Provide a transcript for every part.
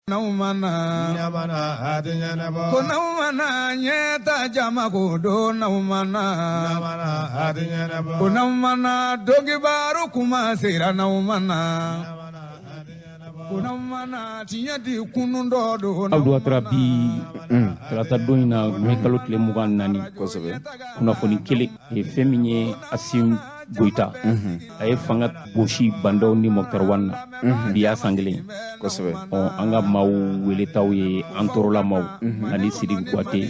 N'aw ma na ko n'aw ma na ɲɛta jama ko don n'aw ma na ko n'aw ma na donkibaru kuma sera n'aw ma na ko n'aw ma na tiɲɛ di kunun dɔ don. Abdou Ouattara, bi tarata don in na, mai kalo tile 24, kunnafoni kelen ye fɛn min ye, Assimi Goïta, a ye fanga gosi Bah N'Daw ni Moctar Ouane na. Bi y'a san kelen. Ɔ, an ka maaw weletaw ye an tɔɔrɔla maaw ani Sidiki Kouyaté,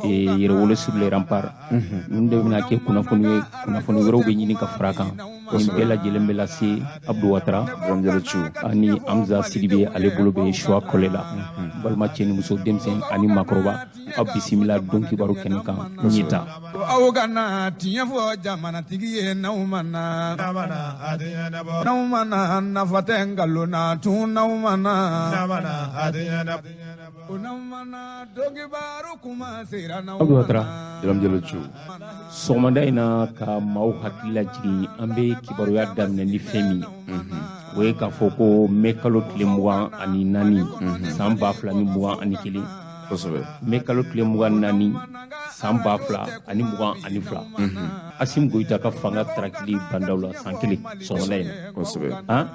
Yɛrɛwolo sur les remparts. Ninnu de bɛna kɛ kunnafoni ye. Kunnafoni wɛrɛw bɛ ɲini ka fara a kan. Nin bɛɛ lajɛlen bɛ lase Abdou Ouattara ani Hamza Sidibe, ale bolo bɛ suwa kɔlɛ la. Balima cɛ ni muso, denmisɛn ani maakɔrɔba, aw bisimila don kibaru kɛnɛ kan ɲɛta. Aw ka na tiɲɛ fɔ jamanatigi ye. N'aw ma na, n'aw ma na, nafa tɛ nkalon na tun. N'aw ma na, ko n'aw ma na donkibaru kuma sera n'aw Abdou ma Ouattara. na. Sɔgɔmada in na, ka maaw hakili lajigin, an bɛ kibaruya daminɛ ni fɛn min ye, o ye k'a fɔ ko mai kalo tile 24 san 2021, mai kalo tile 24 san 2022, Assimi Goïta ka fanga tarakili Bah N'Daw la san kelen sɔgɔmada in na. Han,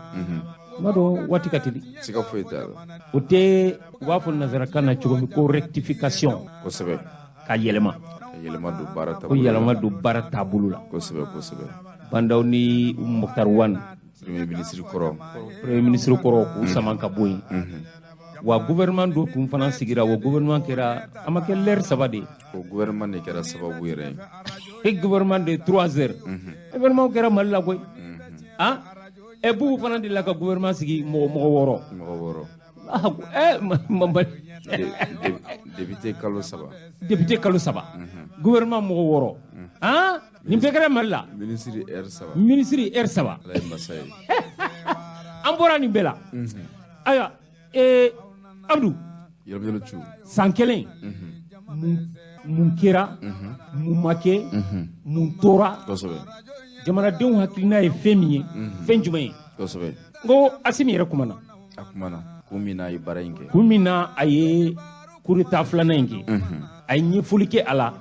n b'a dɔn waati ka teli. Siga foyi t'a la. O tɛ, u b'a fɔ nanzarakan na cogo min ko rectification, ka yɛlɛma. Ka yɛlɛma don baara Ko taabolo la. yɛlɛma don baara taabolo la. kosɛbɛ kosɛbɛ Bah N'Daw ni Moctar Ouane, Premier ministre kɔrɔ. Premier ministre kɔrɔ, k'u sama ka bɔ yen. Wa gouvernement dɔ tun fana sigira, o gouvernement kɛra, a ma kɛ l'heure 3 de ye. O gouvernement de kɛra sababu yɛrɛ ye. E, gouvernement de 3 heures, gouvernement kɛra Mali la koyi. Han, ɛ, Boubou fana de la ka gouvernement sigi, mɔgɔ 6. Mɔgɔ 6. Ah, ɛ, Député kalo 3. Député kalo 3, gouvernement mɔgɔ 6. Han, nin bɛɛ kɛra Mali la. Ministre heure 3. Ministre heure 3. Ala ye masa ye. An bɔra nin bɛɛ la. Ayiwa, ee, Abdou. Yɛrɛ cu. San kelen, mun kɛra, mun ma kɛ, mun tora? Jamanadenw hakilina ye fɛn min ye, fɛn jumɛn ye? N ko Assimi yɛrɛ kumana. A kumana kun min na a ye baara in kɛ. Kun min na a ye coup d'état filanan in kɛ, a ye ɲɛfɔli kɛ a la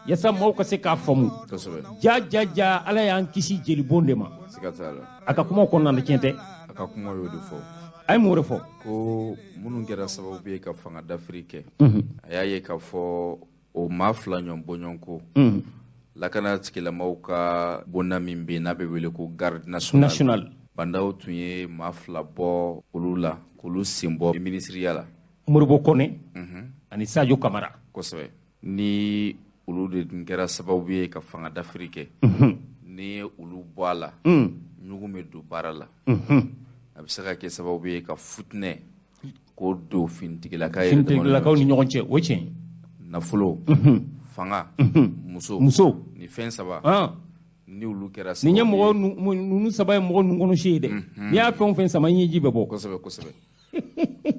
yaasa maaw ka se k'a faamu. Ja ja ja, Ala y'an kisi jelibon de ma. Siga t'a la. A ka kumaw kɔnɔna na, tiɲɛ tɛ? A ka kuma y'o de fɔ. A ye mun de fɔ? Ko minnu kɛra sababu ye ka fanga dafiri kɛ, a y'a ye k'a fɔ o maa fila ɲɔgɔn bɔɲɔgɔn ko lakana tigilamaw ka bonda min bɛ yen n'a bɛ wele ko garde nationale, national. Bah N'Daw tun ye maa fila bɔ olu la k'olu sen bɔ minisiriya la. Modibo Kone ani Sadio Kamara. Kosɛbɛ. Ni olu de tun kɛra sababu ye ka fanga dafiri kɛ, ni ye olu bɔ a la, ɲugun bɛ don baara la, a bɛ se ka kɛ sababu ye ka futinɛ k'o don finitigilaka yɛrɛ dama ni ɲɔgɔn Finitigilakaw ni cɛ. ɲɔgɔn cɛ, o tiɲɛ ye. Nafolo, fanga, muso. Muso. Ni fɛn saba, ni olu kɛra Nin ye sababu mɔgɔ ninnu saba ye mɔgɔ nun kɔnɔ si ye dɛ. N'i y'a fɛn o fɛn sama, i ɲɛji bɛ bɔ. Kosɛbɛ kosɛbɛ.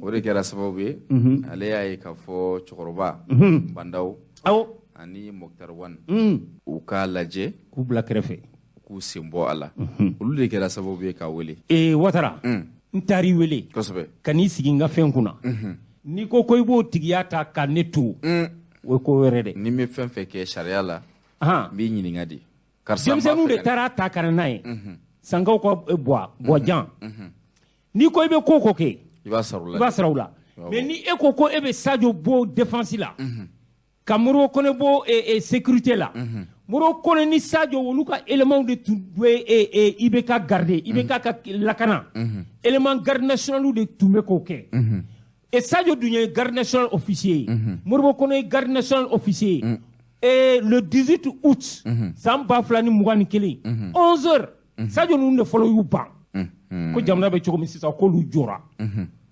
O de kɛra sababu ye, ale y'a ye k'a fɔ cɛkɔrɔba Bah N'Daw ani Moctar Ouane, u k'a lajɛ K'u bila kɛrɛfɛ. U k'u sen bɔ a la. Olu de kɛra sababu ye k'a wele. Ee, Ouattara, n taar'i wele ka n'i sigi n ka fɛn kunna. N'i ko ko i b'o tigiya ta ka ne to, o ye ko wɛrɛ dɛ. Ni n bɛ fɛn fɛn kɛ sariya la, n b'i ɲininka de, karisa, n b'a Denmisɛnninw fɛ de ka taara ta ka na n'a ye sankaw ka buwa jan. N'i ko i bɛ ko o ko kɛ, I b'a sara o la. I b'a sara o la. Mais ni e ko ko e bɛ Sadio bɔ défense la, ka Modibo Kone bɔ sécurité la, Modibo Kone ni Sadio, olu ka éléments de tun bɛ IBK garder, IBK ka lakana, élément garde nationale de tun bɛ k'o kɛ. Et Sadio dun ye garde national officier ye, Modibo Kone ye garde national officier ye. Et le 18 août san 2021, 11 heures, Sadio ninnu de fɔlɔ y'u ban ko jamana bɛ cogo min sisan, k'olu jɔra.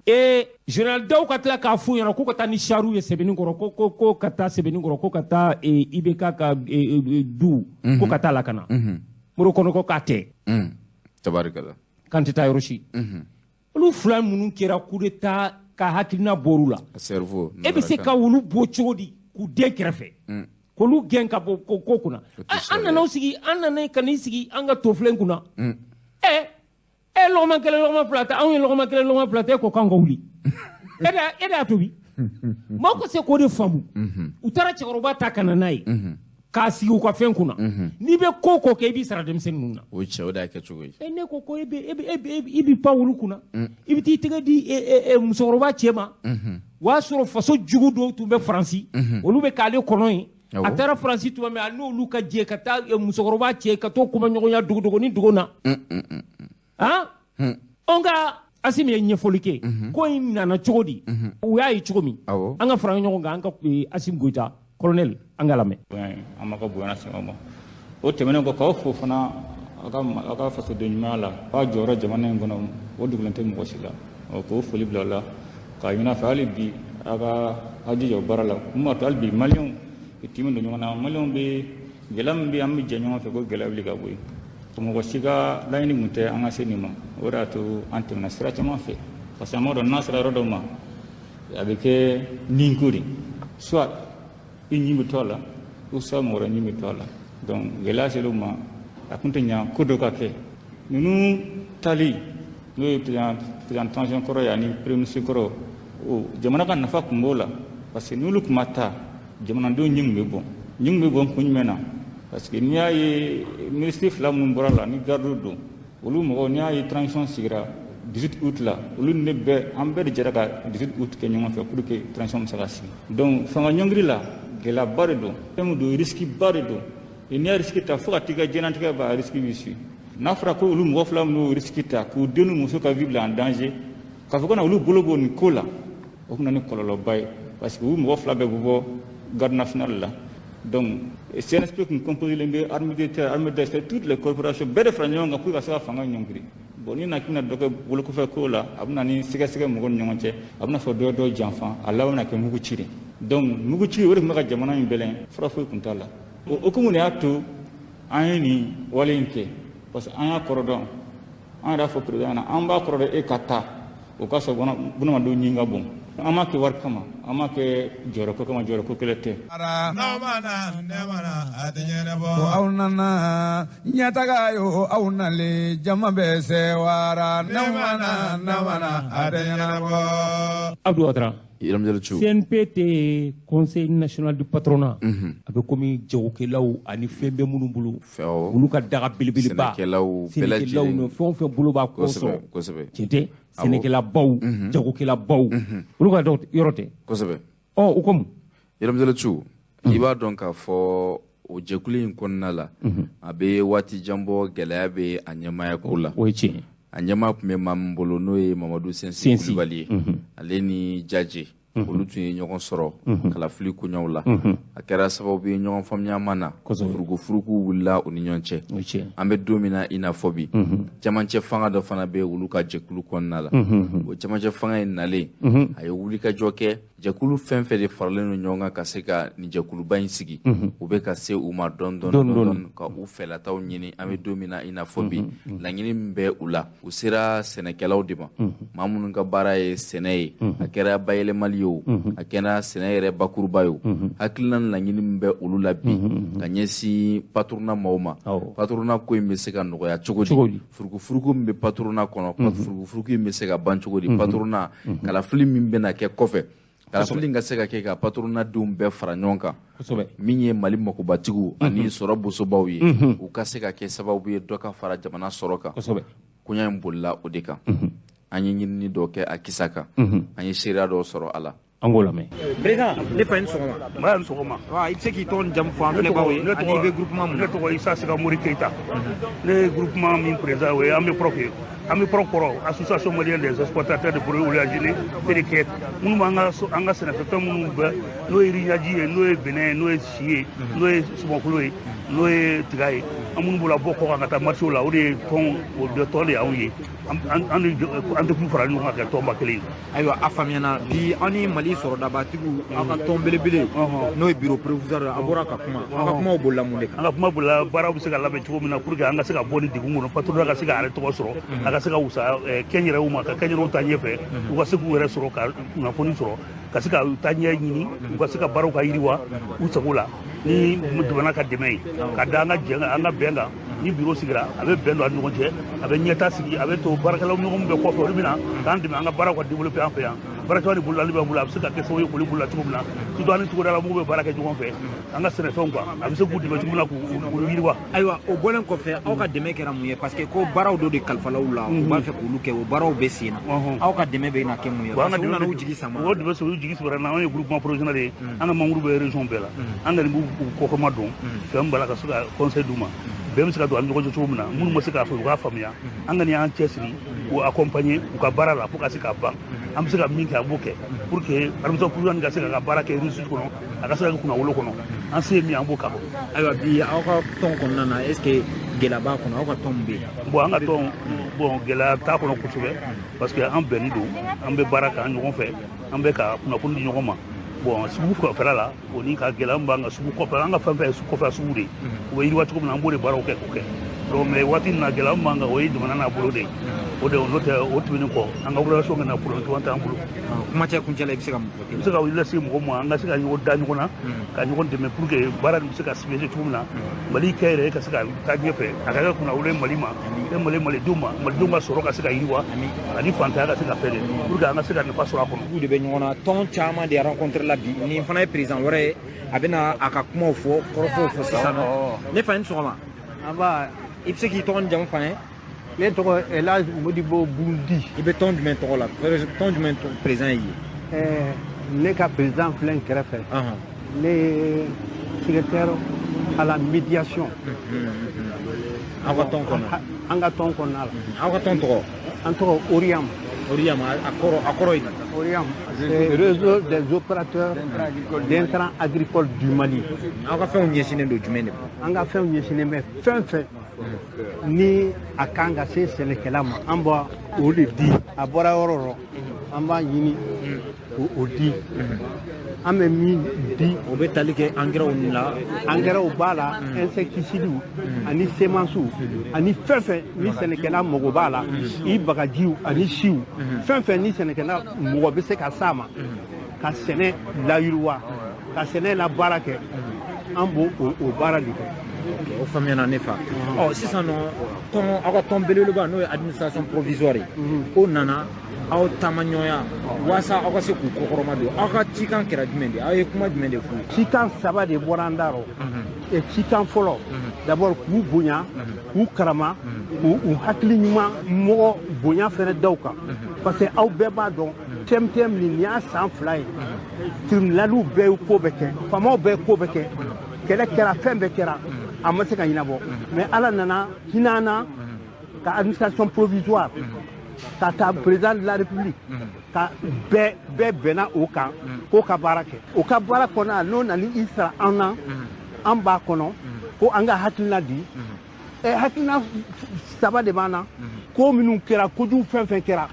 Et général Daw ka tila k'a f'u ɲɛna k'u ka taa ni char ye Sɛbɛnnikɔrɔ, ko ka taa Sɛbɛnnikɔrɔ, ko ka taa IBK ka du, ko ka taa lakana. Modibo Kone ko k'a tɛ. Tabarikala. K'an tɛ taa yɔrɔ si. Olu fila minnu kɛra coup d'état ka hakilina bɔr'u la, cerveau. E bɛ se ka olu bɔ cogo di k'u den kɛrɛfɛ, k'olu gɛn ka bɔ ko kunna? An nana sigi, an nana ka n'i sigi an ka tofilen kunna. Ɛ ɛ, lɔgɔma kelen, lɔgɔma fila tɛ. Anw ye lɔgɔma kelen, lɔgɔma fila tɛ. E ko k'an ka wuli. E de y'a tobi. Maaw ka se k'o de faamu. U taara cɛkɔrɔba ta ka na n'a ye. K'a sigi u ka fɛn kunna. N'i bɛ ko o ko kɛ, i b'i sara denmisɛnnin ninnu na. O ye tiɲɛ, o de y'a kɛcogo ye. E ne ko ko e bɛ pan olu kunna. I bɛ t'i tɛgɛ di musokɔrɔba cɛ ma. O y'a sɔrɔ faso jugu dɔw tun bɛ Faransi. Olu bɛ k'ale kɔnɔ yen. A taara Faransi tuma min, a n'olu ka jɛ ka taa musokɔrɔba cɛ ka t'o kumaɲɔgɔnya dogodogonin dogo na. Han? Nka Assimi ye ɲɛfɔli kɛ. Ko in nana cogo di? U y'a ye cogo min. An ka fara ɲɔgɔn kan, an ka Assimi Goïta, colonel, an ka lamɛn. An ma ka bonya se ma. O tɛmɛnen kɔ, k'aw fo fana aw ka fasoden ɲumanya la, k'a jɔyɔrɔ jamana in kɔnɔ, o dugulen tɛ mɔgɔ si la. K'o foli bila o la, k'a ɲini a fɛ hali bi aw ka aw jija o baara la. Mun b'a to hali bi maliyɛnw timi don ɲɔgɔn na, maliyɛnw bɛ gɛlɛya min bɛ, an bɛ jɛ ɲɔgɔn fɛ ko gɛlɛya wuli ka bɔ yen. Mɔgɔ si ka laɲini kun tɛ an ka se nin ma, o de y'a to an tɛmɛna sira caman fɛ, parce que an b'a dɔn n'a sera yɔrɔ dɔ ma, a bɛ kɛ ninko de, soit i ɲin bɛ to a la, ou soit mɔgɔ wɛrɛ ɲin bɛ to a la. Donc gɛlɛya ser'o ma, a kun tɛ ɲa ko dɔ ka kɛ. Ninnu tali n'o ye président transition kɔrɔ ye ani premier ministre kɔrɔ, o jamana ka nafa kun b'o la, parce que n'olu kun ma taa, jamanadenw ɲin kun bɛ bɔn. Ɲin kun bɛ bɔn kun jumɛn na? Parce que n'i y'a ye ministre fila minnu bɔra la ni garde don, olu mɔgɔw n'i y'a ye transition sigira 18 août la, olu ne bɛɛ an bɛɛ de jɛra ka 18 août kɛ ɲɔgɔn fɛ pour que transition bɛ se ka sigi. Donc fanga ɲɔngiri la, gɛlɛyaba de don, fɛn min don, risque ba de don. N'i y'a risque ta fo ka t'i ka diɲɛlatigɛ ban, a risque b'i suit. N'a fɔra ko olu mɔgɔ fila minnu y'o risque ta k'u den n'u muso ka vie bila en danger, k'a fɔ ko na olu bolo b'o nin ko la, o tun na ni kɔlɔlɔba ye, parce que u mɔgɔ fila bɛɛ bɛ bɔ garde nationale la. Donc CNSP kun composé len bɛ armée de terre, armée d'air, toutes les corporations bɛɛ de fara ɲɔgɔn kan pour ka se ka fanga ɲɔngiri. Bon, ni na k'i bɛna dɔ kɛ bolokɔfɛ ko la, a bɛna ni sɛgɛsɛgɛ mɔgɔw ni ɲɔgɔn cɛ, a bɛna fɔ dɔ dɔ janfa, a laban bɛna kɛ mugu ci de. Donc mugu ci, o de tun bɛ ka jamana in bɛlɛn, fura foyi tun t'a la. O hukumu de y'a to an ye nin wale in kɛ, parce que an y'a kɔrɔ dɔn, an yɛrɛ y'a fɔ président ɲɛna, an b'a kɔrɔ dɔn e ka taa, o ka sɔrɔ bunadamadenw ɲin ka bon. An m'a kɛ wari kama, an m'a kɛ jɔyɔrɔko kama, jɔyɔrɔko kɛlɛ tɛ. Aw nana ɲɛtaga yo, aw nalen jama bɛ sewara. N'a mana a tɛ ɲɛnabɔ. Abdou Ouattara. CNP tɛ Conseil national du patronat. A bɛ komi jagokɛlaw ani fɛn bɛ minnu bolo, olu ka daga belebeleba, sɛnɛkɛlaw bɛɛ lajɛlen, fɛn o fɛn bolo b'a kɔ sɔrɔ. Tiɲɛ tɛ, sɛnɛkɛlabaw, jagokɛlabaw, olu ka yɔrɔ tɛ. Kosɛbɛ. Ɔ o komi Yɛrɛmijɛlɛ cu, i b'a dɔn k'a fɔ o jɛkulu in kɔnɔna la, a bɛ waati jan bɔ, gɛlɛya bɛ a ɲɛmaaya ko la. O ye tiɲɛ ye. A ɲɛmaa tun bɛ maa min bolo, n'o ye Mamadu Sensi Kulibali ye, ale ni Jaje, olu tun ye ɲɔgɔn sɔrɔ kalafili koɲɛw la. A kɛra sababu ye ɲɔgɔn faamuya ma na, furukufuruku wulila u ni ɲɔgɔn cɛ. An bɛ don min na i n'a fɔ bi, cɛmancɛ fanga dɔ fana bɛ olu ka jɛkulu kɔnɔna la. O cɛmancɛ fanga in nalen, a ye wulikajɔ kɛ. Jɛkulu fɛn fɛn de faralen don ɲɔgɔn kan ka se ka nin jɛkuluba in sigi, u bɛ ka se u ma dɔɔni dɔɔni ka u fɛlataw ɲini. An bɛ don min na i n'a fɔ bi, laɲini min bɛ u la, u sera sɛnɛkɛlaw de ma, maa minnu ka baara ye sɛnɛ ye, a kɛra bayɛlɛmali ye o, a kɛra sɛnɛ yɛrɛ bakuruba ye o, hakilina ni laɲini min bɛ olu la bi ka ɲɛsin patronat maaw ma, patronat ko in bɛ se ka nɔgɔya cogo di, furukufuruku min bɛ patronat kɔnɔ, furukufuruku in bɛ se ka ban cogo di, patronat kalafili min bɛna kɛ kɔfɛ, kalafili ka se ka kɛ ka patronat denw bɛɛ fara ɲɔgɔn kan, min ye Mali makobatigiw ani sɔrɔ bosobaw ye, u ka se ka kɛ sababu ye dɔ ka fara jamana sɔrɔ kan. Koɲa in bolila o de kan. An ye ɲinini dɔ kɛ a kisa kan, an ye seereya dɔw sɔrɔ a la. An k'o lamɛn. Président, ne fa, i ni sɔgɔma. Nba, ni sɔgɔma. Wa i bɛ se k'i tɔgɔ ni jamu fɔ an filɛbagaw ye, ani i bɛ groupement mun na? Ne tɔgɔ Isa Sigamori Keita. Ne ye groupement min président, o ye AMEPROC ye. AMEPROC kɔrɔ, Association malienne des exportateurs de produits oléagineux et de kɛ, minnu b'an ka an ka sɛnɛfɛn minnu bɛ, n'o ye riɲaji ye, n'o ye bɛnɛ ye, n'o ye si ye, n'o ye sumɔkolo ye, n'o ye tiga ye, an minnu b'o la bɔ kɔ kan ka taa marché la, o de ye tɔn, o de tɔn de y'anw ye. An ni entreprise fara ɲɔgɔn kan ka kɛ tɔnba kelen ye. Ayiwa, a faamuyana. Bi an ni Mali sɔrɔdabatigiw, aw ka tɔn belebele n'o ye bureau provisoire, a bɔra ka kuma, aw ka kumaw bolila mun de kan? An ka kuma bolila baaraw bɛ se ka labɛn cogo min na pour que an ka se ka bɔ ni degun kɔnɔ, patronat ka se ka yɛrɛ tɔgɔ sɔrɔ, a ka se ka wusa kɛnyɛrɛyew ma, ka kɛnyɛrɛyew ta ɲɛfɛ, u ka se k'u yɛrɛ sɔrɔ, ka kunnafoni sɔrɔ, ka se ka u ta ɲɛ ɲini, u ka se ka baaraw ka yiriwa u sago la ni jamana ka dɛmɛ ye, ka da an ka jɛ an ka bɛn kan. Ni bureau sigira, a bɛ bɛn don an ni ɲɔgɔn cɛ, a bɛ ɲɛta sigi, a bɛ to baarakɛlaw ɲɔgɔn bɛɛ kɔfɛ, olu bɛ na k'an dɛmɛ an ka baaraw ka développer an fɛ yan. Baara caman de bolodali b'an bolo, a bɛ se ka kɛ sababu ye k'olu boloda cogo min na, surtout an ni togodala mɔgɔw bɛ baara kɛ ɲɔgɔn fɛ, an ka sɛnɛfɛnw quoi, a bɛ se k'u dɛmɛ cogo min na k'u yiriwa. Ayiwa, o bɔlen kɔfɛ, aw ka dɛmɛ kɛra mun ye? Parce que ko baaraw dɔ de kalifala u la, u b'a fɛ k'olu kɛ, o baaraw bɛ sen na. Aw ka dɛmɛ bɛ na kɛ mun ye? Parce que u nana u jigi sama. O dɛmɛ sɔrɔ, u jigi samara na. Anw ye groupement professionnel ye, an ka membre bɛ région bɛɛ la, an kɔni b'u kɔkɔrɔma don fɛn b'a la ka se ka conseil d'u ma, bɛɛ bɛ se ka don an ni ɲɔgɔn cɛ cogo min na. Minnu ma se k'a fɔ, u k'a faamuya. An kɔni y'an cɛsiri k'u accompagner u ka baara la fo ka se k'a ban. An bɛ se ka min kɛ, an b'o kɛ pour que administration provisoire ka se k'a ka baara kɛ réussite kɔnɔ, a ka se ka kɛ kunnawolo kɔnɔ. An se ye min ye, an b'o k'a kɔnɔ. Ayiwa, bi aw ka tɔn kɔnɔna na, est ce que gɛlɛya b'a kɔnɔ? Aw ka tɔn min bɛ yen? Bon, an ka tɔn, bon, gɛlɛya t'a kɔnɔ kosɛbɛ, parce que an bɛnnen don, an bɛ baara kɛ an ɲɔgɔn fɛ, an bɛ ka kunnafoni di ɲɔgɔn ma. Bon, sugu kɔfɛla la, o ni ka gɛlɛya min b'an kan sugu kɔfɛ, an ka fɛn fɛn ye kɔfɛ sugu de ye, u bɛ yiriwa cogo min na, an b'o de baaraw kɛ k'o kɛ. Donc mais waati in na, gɛlɛya min b'an kan, o ye jamana n'a bolo de ye, o de n'o tɛ, o tɛmɛnen kɔ, an ka relation ka na, problème caman t'an bolo. Kuma cɛ kuncɛ la, i bɛ se ka mun fɔ? I bɛ se ka lase mɔgɔ ma, an ka se ka ɲɔgɔn da ɲɔgɔn na, ka ɲɔgɔn dɛmɛ pour que baara nin bɛ se ka sinsin cogo min na, Mali kɛ yɛrɛ ka se ka taa ɲɛfɛ, a ka kɛ kunnawolo ye Mali ma, e Mali malidenw ma, malidenw ka sɔrɔ ka se ka yiriwa, ani fantanya ka se ka fɛɛrɛ, pour que an ka se ka nafa sɔrɔ a kɔnɔ. U de bɛ ɲɔgɔn na, tɔn caman de rencontre la bi. Nin fana ye président wɛrɛ ye, a bɛna a ka kumaw fɔ, kɔrɔfɔw fɔ sisan nɔ. Ne fa, ni sɔgɔma. Nba. I bɛ se k'i tɔgɔ ni jamu f'an ye? Ne tɔgɔ Elhadj Modibo Burundi. I bɛ tɔn jumɛn tɔgɔ la? Tɔn jumɛn président ye? Ne ka président filɛ n kɛrɛfɛ. Ne ye secrétaire à la médiation. Aw ka tɔn kɔnɔ? An ka tɔn kɔnɔna la. Aw ka tɔn tɔgɔ? An tɔgɔ Oriam. Oriam, a kɔrɔ ye di? Oriam, c'est réseau des opérateurs d'intrants agricoles du Mali. Aw ka fɛnw ɲɛsinnen don jumɛn de ma? An ka fɛnw ɲɛsinnen bɛ fɛn fɛn ni a kan ka se sɛnɛkɛla ma, an b'a o de di. A bɔra yɔrɔ o yɔrɔ, an b'a ɲini k'o di. An bɛ min di, o bɛ tali kɛ engrais la? Engrais b'a la, insecticides ani semences ani fɛn fɛn ni sɛnɛkɛla mago b'a la, i bagajiw ani siw, fɛn fɛn ni sɛnɛkɛla mɔgɔ bɛ se ka s'a ma ka sɛnɛ layiriwa, ka sɛnɛ la baara kɛ, an b'o o baara de kɛ. O faamuyana, ne fa. Ɔ, sisan nɔ, tɔn, aw ka tɔn belebeleba, n'o ye administration provisoire ye, o nana aw taamaɲɔgɔnya walasa aw ka se k'u kɔkɔrɔma don. Aw ka cikan kɛra jumɛn de ye? Aw ye kuma jumɛn de f'u ye? Cikan saba de bɔra an da rɔ. Cikan fɔlɔ, d'abord k'u bonya, k'u karama, k'u hakili ɲuman mɔgɔ bonya fɛnɛ da u kan, parce que aw bɛɛ b'a dɔn, CMTM nin y'a san 2 ye, tribunaliw bɛɛ ye ko bɛɛ kɛ, faamaw bɛɛ ye ko bɛɛ kɛ, kɛlɛ kɛra, fɛn bɛɛ kɛra, a ma se ka ɲɛnabɔ. Mais Ala nana hinɛ an na ka administration provisoire ka taa président de la République ka bɛɛ bɛɛ bɛnna o kan k'o ka baara kɛ. O ka baara kɔnɔna, n'o nana i sara an na, an b'a kɔnɔ ko an ka hakilina di. Hakilina saba de b'an na: ko minnu kɛra, kojugu fɛn fɛn kɛra,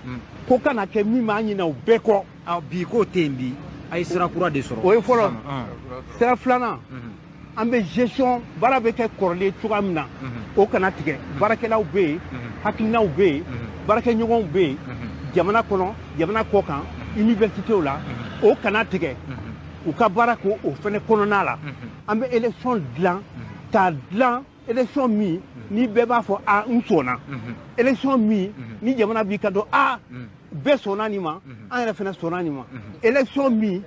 ko kana kɛ min b'an ɲinɛ o bɛɛ kɔ. Bi k'o tɛ yen, bi a ye sira kura de sɔrɔ. O ye fɔlɔ. Sira filanan, an bɛ gestion baara bɛ kɛ kɔrɔlen cogoya min na, o kana tigɛ. Baarakɛlaw bɛ yen, hakilinaw bɛ yen, baarakɛɲɔgɔnw bɛ yen, jamana kɔnɔ, jamana kɔ kan, universitéw la, o kana tigɛ. U ka baara k'o o fɛnɛ kɔnɔna la. An bɛ élection dilan, k'a dilan élection min ni bɛɛ b'a fɔ a n sɔnna, élection min ni jamana b'i kan dɔn a bɛɛ sɔnna nin ma, an yɛrɛ fɛnɛ sɔnna nin ma, élection min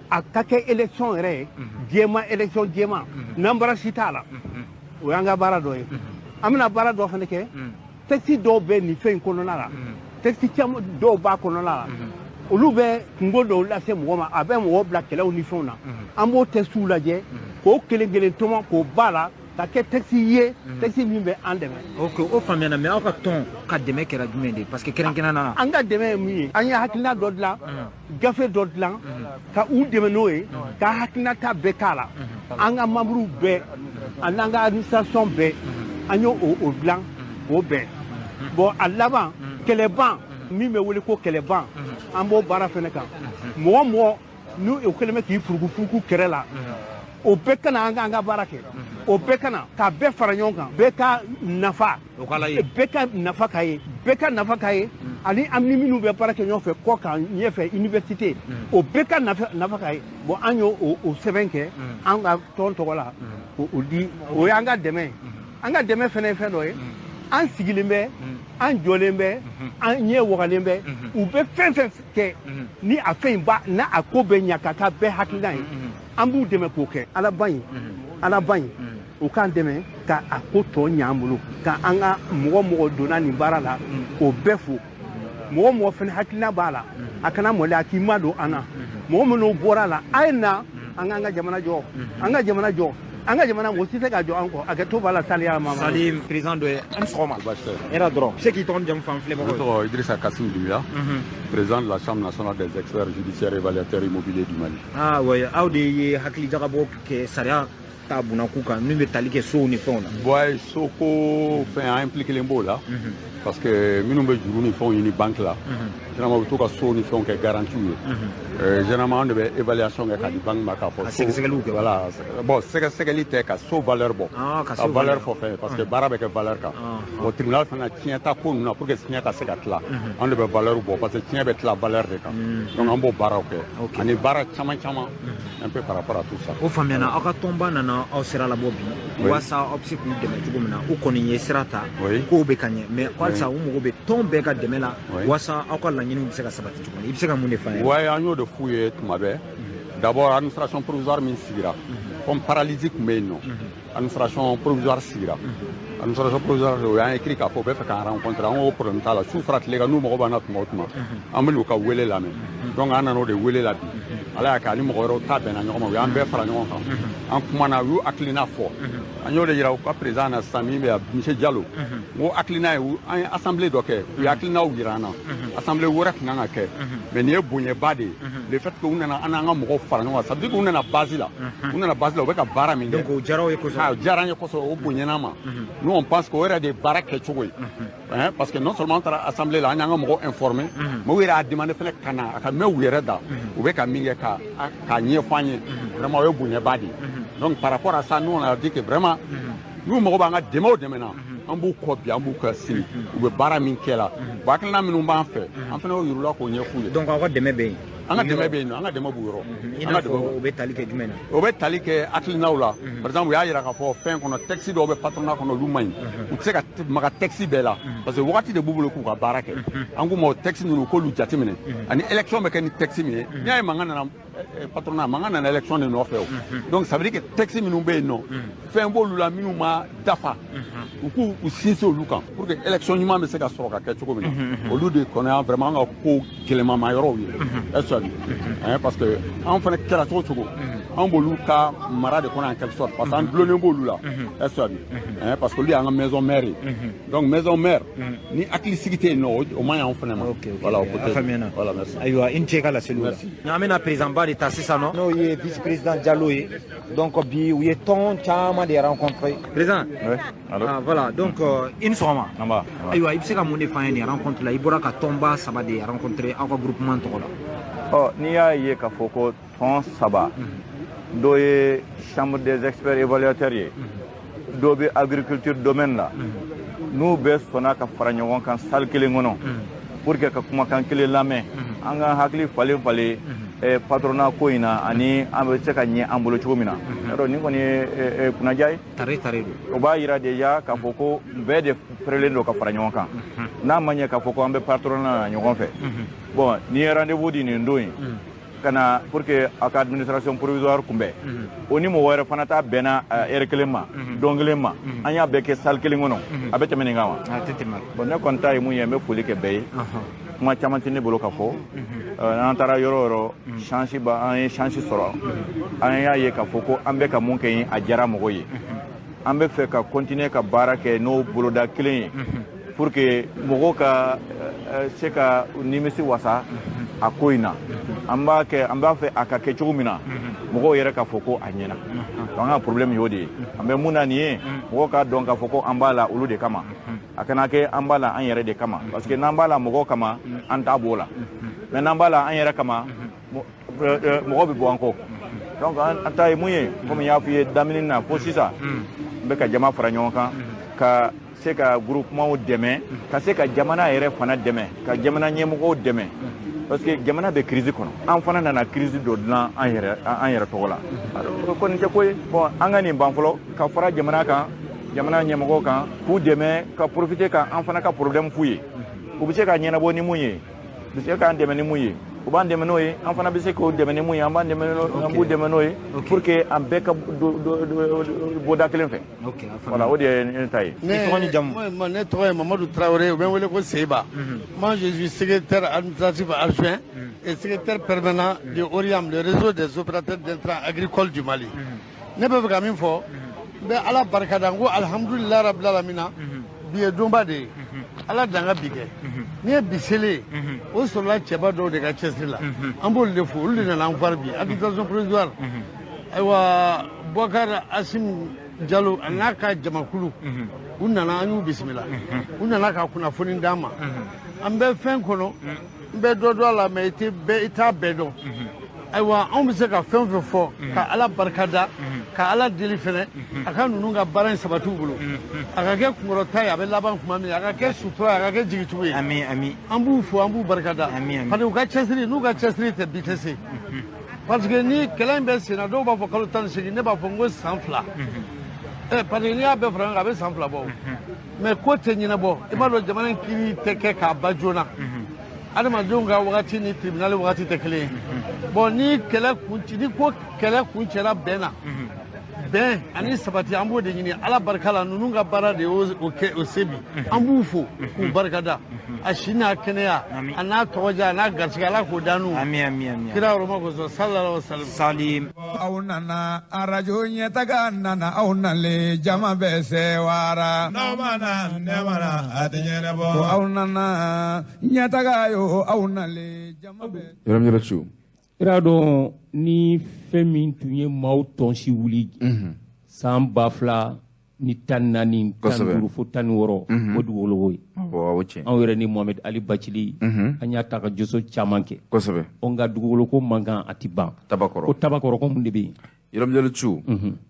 a ka kɛ élection yɛrɛ ye jɛman, élection jɛman, nanbara si t'a la. O y'an ka baara dɔ ye. An bɛna baara dɔ fana kɛ. Texte dɔw bɛ nin fɛn in kɔnɔna la, texte caman dɔw b'a kɔnɔna la, olu bɛ kungo dɔw lase mɔgɔ ma, a bɛ mɔgɔ bila kɛlɛw ni fɛnw na. An b'o textes lajɛ k'o kelen kelen tɔmɔ k'o ba la ka kɛ texte ye, texte min bɛ an dɛmɛ. Ok, o faamuyana. Mais aw ka tɔn ka dɛmɛ kɛra jumɛn de ye? Parce que kɛrɛnkɛrɛnnenya la, an ka dɛmɛ ye mun ye? An ye hakilina dɔ dilan, gafe dɔ dilan ka u dɛmɛ n'o ye, ka hakilinata bɛɛ k'a la. An ka membres bɛɛ ani an ka administration bɛɛ, an y'o o dilan k'o bɛn. Bon, a laban, kɛlɛban min bɛ wele ko kɛlɛban, an b'o baara fɛnɛ kan. Mɔgɔ mɔgɔ n'u o kɛlen bɛ k'i furukufuruku kɛrɛ la, o bɛɛ kana an ka baara kɛ, o bɛɛ kana k'a bɛɛ fara ɲɔgɔn kan, bɛɛ ka nafa, bɛɛ ka nafa ka ye, bɛɛ ka nafa ka ye, ani an ni minnu bɛ baara kɛ ɲɔgɔn fɛ kɔ kan, ɲɛfɛ, université, o bɛɛ ka nafa ka ye. Bon, an y'o o sɛbɛn kɛ an ka tɔn tɔgɔ la k'o di. O y'an ka dɛmɛ ye. An ka dɛmɛ fɛnɛ ye fɛn dɔ ye. An sigilen bɛ, an jɔlen bɛ, an ɲɛ wagalen bɛ. U bɛ fɛn fɛn kɛ ni a fɛn in ba n'a a ko bɛ ɲa ka k'a bɛɛ hakilina ye, an b'u dɛmɛ k'o kɛ. Ala ba in, Ala ba in, u k'an dɛmɛ ka a ko tɔ ɲɛ an bolo, ka an ka mɔgɔ mɔgɔ donna nin baara la, k'o bɛɛ fo. Mɔgɔ mɔgɔ fɛnɛ hakilina b'a la, a kana maloya k'i ma don an na. Mɔgɔ minnu bɔra la, a ye na an k'an ka jamana jɔ, an ka jamana jɔ, an ka jamana. Mɔgɔ si tɛ ka jɔ an kɔ. A kɛ to b'a la saliya ma. Sali président dɔ ye, an ni sɔgɔma. Hɛrɛ dɔrɔn. I bɛ se k'i tɔgɔ ni jamu fɔ an filɛbagaw Ne ye? tɔgɔ Idrissa Kassim Doumbia, président de la Chambre nationale des experts judiciaires évaluateurs immobiliers du Mali. Ah ouais, aw de ye hakili jagabɔ kɛ sariya ta bunakun kan min bɛ tali kɛ sow ni fɛnw na. Ouais, soko fɛn an impliqué len b'o la, parce que minnu bɛ juru ni fɛnw ɲini banque la, généralement u bɛ to ka so ni fɛnw kɛ garantie ye. Généralement an de bɛ évaluation kɛ ka di banque ma k'a fɔ A so. Sɛgɛsɛgɛliw kɛ. Voilà, bon, sɛgɛsɛgɛli tɛ, ka so valeur bɔ. Ah, ka so valeur valeur. fɔ fɛn ye, parce que baara bɛ kɛ valeur kan. Bon, tribunal fana tiɲɛ ta ko ninnu na, pour que tiɲɛ ka se ka tila, an de bɛ valeur bɔ, parce que tiɲɛ bɛ tila valeur de kan. Donc an b'o baaraw kɛ ani baara caman caman un peu par rapport à tout ça. O faamuyana. Aw ka tɔnba nana aw sira labɔ bi Oui. walasa aw bɛ se k'u dɛmɛ cogo min na. U kɔni ye sira ta, Oui. kow bɛ ka ɲɛ, mais ko halisa u mago bɛ tɔn bɛɛ ka dɛmɛ la Oui. walasa aw ka laɲiniw bɛ se ka sabati cogo min. I bɛ se ka mun de f'an ye? Ouais, an y'o de f'u ye tuma bɛɛ. D'abord, administration provisoire min sigira, comme paralysie tun bɛ yen nɔ, administration provisoire sigira. Administration provisoire, o y'an écrit k'a fɔ u bɛ fɛ k'an rencontrer. An ko problème t'a la, su fara tile kan, n'u mago b'an na tuma o tuma, an bɛ n'u ka wele lamɛn. Donc an nana o de wele la bi. Ala y'a kɛ ani mɔgɔ wɛrɛw ta bɛnna ɲɔgɔn ma, u y'an bɛɛ fara ɲɔgɔn kan, an kumana, u y'u hakilina fɔ. An y'o de yira u ka président na sisan min bɛ yan, monsieur Diallo. N ko hakilina ye, an ye assemblée dɔ kɛ, u ye hakilinaw yira an na. Assemblée wɛrɛ tun kan ka kɛ, mais nin ye bonyaba de ye. Le fait que u nana an n'an ka mɔgɔw fara ɲɔgɔn kan, ça veut dire que u nana base la, u nana base la, u bɛ ka baara min kɛ. Donc o diyara aw ye kosɛbɛ. Ah, o diyara an ye kosɛbɛ, o bonyana an ma. Nous, on pense que o yɛrɛ de ye baara kɛcogo ye. Hein, parce que non seulement an taara assemblée la, an y'an ka mɔgɔw informé, mais u yɛrɛ y'a demandé fɛnɛ ka na a ka mɛn u yɛrɛ da, u bɛ ka min kɛ ka k'a ɲɛfɔ an ye. Vraiment, o ye bonyaba de ye. Donc par rapport à ça, nous, on a dit que vraiment n'u mago b'an ka dɛmɛ o dɛmɛ na, an b'u kɔ bi, an b'u kɔ sini. U bɛ baara min kɛ la, bon, hakilina minnu b'an fɛ, an fana y'o yir'u la k'o ɲɛf'u ye. Donc aw ka dɛmɛ bɛ yen? An ka dɛmɛ bɛ yen nɔ, an ka dɛmɛ b'u yɔrɔ. I An n'a ka fɔ dɛmɛ b'u o bɛ tali kɛ jumɛn na? O bɛ tali kɛ hakilinaw la. Par exemple, u y'a yira k'a fɔ fɛn kɔnɔ, texte dɔw bɛ patronat kɔnɔ, olu man ɲi, u tɛ se ka maga texte bɛɛ la, parce que wagati de b'u bolo k'u ka baara kɛ. An k'u ma o texte ninnu, k'olu jateminɛ, ani élection bɛ kɛ ni texte min ye. N'i y'a ye mankan nana patronat, mankan nana élection de nɔfɛ o. Donc ça veut dire que texte minnu bɛ yen nɔ, fɛn b'olu la minnu ma dafa, u k'u u sinsin olu kan pour que élection ɲuman bɛ se ka sɔrɔ ka kɛ cogo min na. Olu de kɔnɔ y'an vraiment an ka ko gɛlɛmama yɔrɔw ye. Est-ce que tu as vu? Hein, parce que an fana kɛra cogo o cogo, an b'olu ka mara de kɔnɔ en quelque sorte, parce que an dulonnen b'olu la. Est-ce que tu as vu? Hein, parce que olu y'an ka maison mère ye. Donc maison mère ni hakili sigi tɛ yen nɔ, o man ɲi anw fana ma. Voilà, o A côté. faamuyana. Voilà, merci. Ayiwa, i ni ce i ka laseliw la. Merci. An bɛna président ba de ta sisan nɔ, n'o ye vice président Diallo ye. Donc bi u ye tɔn caman de rencontré. Président. Oui, allô? Ah, voilà, donc i ni sɔgɔma. An ba. Ayiwa, i bɛ se ka mun de f'an ye nin rencontre la? I bɔra ka tɔnba saba de rencontré aw ka groupement tɔgɔ la. Ɔ, n'i y'a ye k'a fɔ ko tɔn saba, dɔ ye chambre des experts évaluateurs ye, dɔ bɛ agriculture domaine la, n'u bɛɛ sɔnna ka fara ɲɔgɔn kan salle kelen kɔnɔ pour que ka kumakan kelen lamɛn, an ka hakili falen falen patronat ko in na, ani an bɛ se ka ɲɛ an bolo cogo min na. Yarɔ, nin kɔni ye kunnaja ye. Tare tare don. O b'a yira déjà k'a fɔ ko bɛɛ de pɛrɛlen don ka fara ɲɔgɔn kan. N'a ma ɲɛ k'a fɔ ko an bɛ patronat na ɲɔgɔn fɛ, bon, n'i ye rendez-vous di nin don in ka na pour que a ka administration provisoire kunbɛn, o ni mɔgɔ wɛrɛ fana ta bɛnna heure kelen ma, don kelen ma, an y'a bɛɛ kɛ salle kelen kɔnɔ, a bɛ tɛmɛ nin kan wa? A tɛ tɛmɛ. Bon, ne kɔni ta ye mun ye, n bɛ foli kɛ bɛɛ ye. Kuma caman tɛ ne bolo ka fɔ. N'an taara yɔrɔ o yɔrɔ, chance ba an ye chance sɔrɔ. An y'a ye k'a fɔ ko an bɛ ka mun kɛ yen, a diyara mɔgɔw ye. An bɛ fɛ ka continuer ka baara kɛ n'o boloda kelen ye pour que mɔgɔw ka se ka nimisi wasa a ko in na. An b'a kɛ, an b'a fɛ a ka kɛ cogo min na, mɔgɔw yɛrɛ k'a fɔ ko a ɲɛna. Donc an ka problème y'o de ye. An bɛ mun na nin ye, mɔgɔw k'a dɔn k'a fɔ ko an b'a la olu de kama, a kana kɛ an b'a la an yɛrɛ de kama, parce que n'an b'a la mɔgɔw kama, an t'a b'o la, mais n'an b'a la an yɛrɛ kama, mɔgɔw bɛ bɔ an kɔ. Donc an ta ye mun ye, komi n y'a f'i ye daminɛ na fo sisan, n bɛ ka jama fara ɲɔgɔn kan ka se ka groupement dɛmɛ, ka se ka jamana yɛrɛ fana dɛmɛ, ka jamana ɲɛmɔgɔw dɛmɛ, parce que jamana bɛ crise kɔnɔ. An fana nana crise dɔ dilan an yɛrɛ tɔgɔ la. O kɔni tɛ ko ye. Bon, an ka nin ban fɔlɔ ka fara jamana kan. jamana ɲɛmɔgɔw kan k'u dɛmɛ ka profiter ka an fana ka problème f'u ye. U bɛ se ka ɲɛnabɔ ni mun ye, u bɛ se k'an dɛmɛ ni mun ye, u b'an dɛmɛ n'o ye, an fana bɛ se k'o dɛmɛ ni mun ye, an b'an dɛmɛ n'o, an b'u dɛmɛ n'o ye pour que an bɛɛ ka bɔ da kelen fɛ. Voilà, o de ye ne ta ye. I tɔgɔ ni jamu? Ne tɔgɔ ye Mamadou Traoré, u bɛ n wele ko Seba. Moi, je suis secrétaire administratif adjoint et secrétaire permanent de ORIAM, le réseau des opérateurs d'intrants agricoles du Mali. Ne bɛ fɛ ka min fɔ, n bɛ Ala barika da, n ko alhamdulilayi rabil alamina, bi ye donba de ye. Ala dan ka bi kɛ. N'i ye bi selen ye, o sɔrɔla cɛba dɔw de ka cɛsiri la. An b'olu de fo, olu de nana an fari bi. Administration provisoire. Ayiwa, Boubacar Assimi Diallo a n'a ka jamakulu, u nana, an y'u bisimila. U nana ka kunnafoni d'an ma. An bɛ fɛn kɔnɔ, n bɛ dɔ dɔn a la, mais i tɛ bɛɛ, i t'a bɛɛ dɔn. Ayiwa, anw bɛ se ka fɛn o fɛn fɔ, ka Ala barika da, ka Ala deli fɛnɛ, a ka ninnu ka baara in sabati u bolo. A ka kɛ kunkɔrɔta ye, a bɛ laban tuma min, a ka kɛ sutura ye, a ka kɛ jigitugu ye. Ami, ami. An b'u fo, an b'u barika da. Ami, ami. Parce que u ka cɛsiri, n'u ka cɛsiri tɛ, bi tɛ se. Parce que ni kɛlɛ in bɛ sen na, dɔw b'a fɔ kalo 18, ne b'a fɔ n ko san 2. Parce que n'i y'a bɛɛ fara ɲɔgɔn kan, a bɛ san 2 bɔ o. Mais ko tɛ ɲɛnabɔ. I b'a dɔn, jamana in kiiri tɛ kɛ k'a ban joona. Adamadenw ka wagati ni tribunal wagati tɛ kelen ye. Bon, ni kɛlɛ kun, ni ko kɛlɛ kun cɛla bɛn na, bɛn ani sabati, an b'o de ɲini. Ala barika la, ninnu ka baara de y'o kɛ, o se bi. An b'u fo k'u barika da. A si n'a kɛnɛya, a n'a tɔgɔja, a n'a garisɛgɛ, Ala k'o d'an n'u. Ami, ami, ami. Kira yɔrɔma kosɔn, sallallahu alaihi wa sallam. Salim. Aw nana arajo ɲɛtaga nana, aw nalen jama bɛ sewara. N'aw ma na, ne ma na, a tɛ ɲɛnabɔ. Ko aw nana ɲɛtaga yo, aw nalen jama bɛ. Yɔrɔ min yɔrɔ ciw. I b'a dɔn, ni fɛn min tun ye maaw tɔnsi wuli san 2014, 15 fo 16, o dugukolo ye. Awɔ, o tiɲɛ. Anw yɛrɛ ni Mohamed Ali Bacili, an y'a ta ka joso caman kɛ. Kosɛbɛ. Ɔ, nka dugukolo ko mankan, a ti ban. Tabakɔrɔ. Ko Tabakɔrɔ ko mun de bɛ yen? Yɔrɔ min ciw.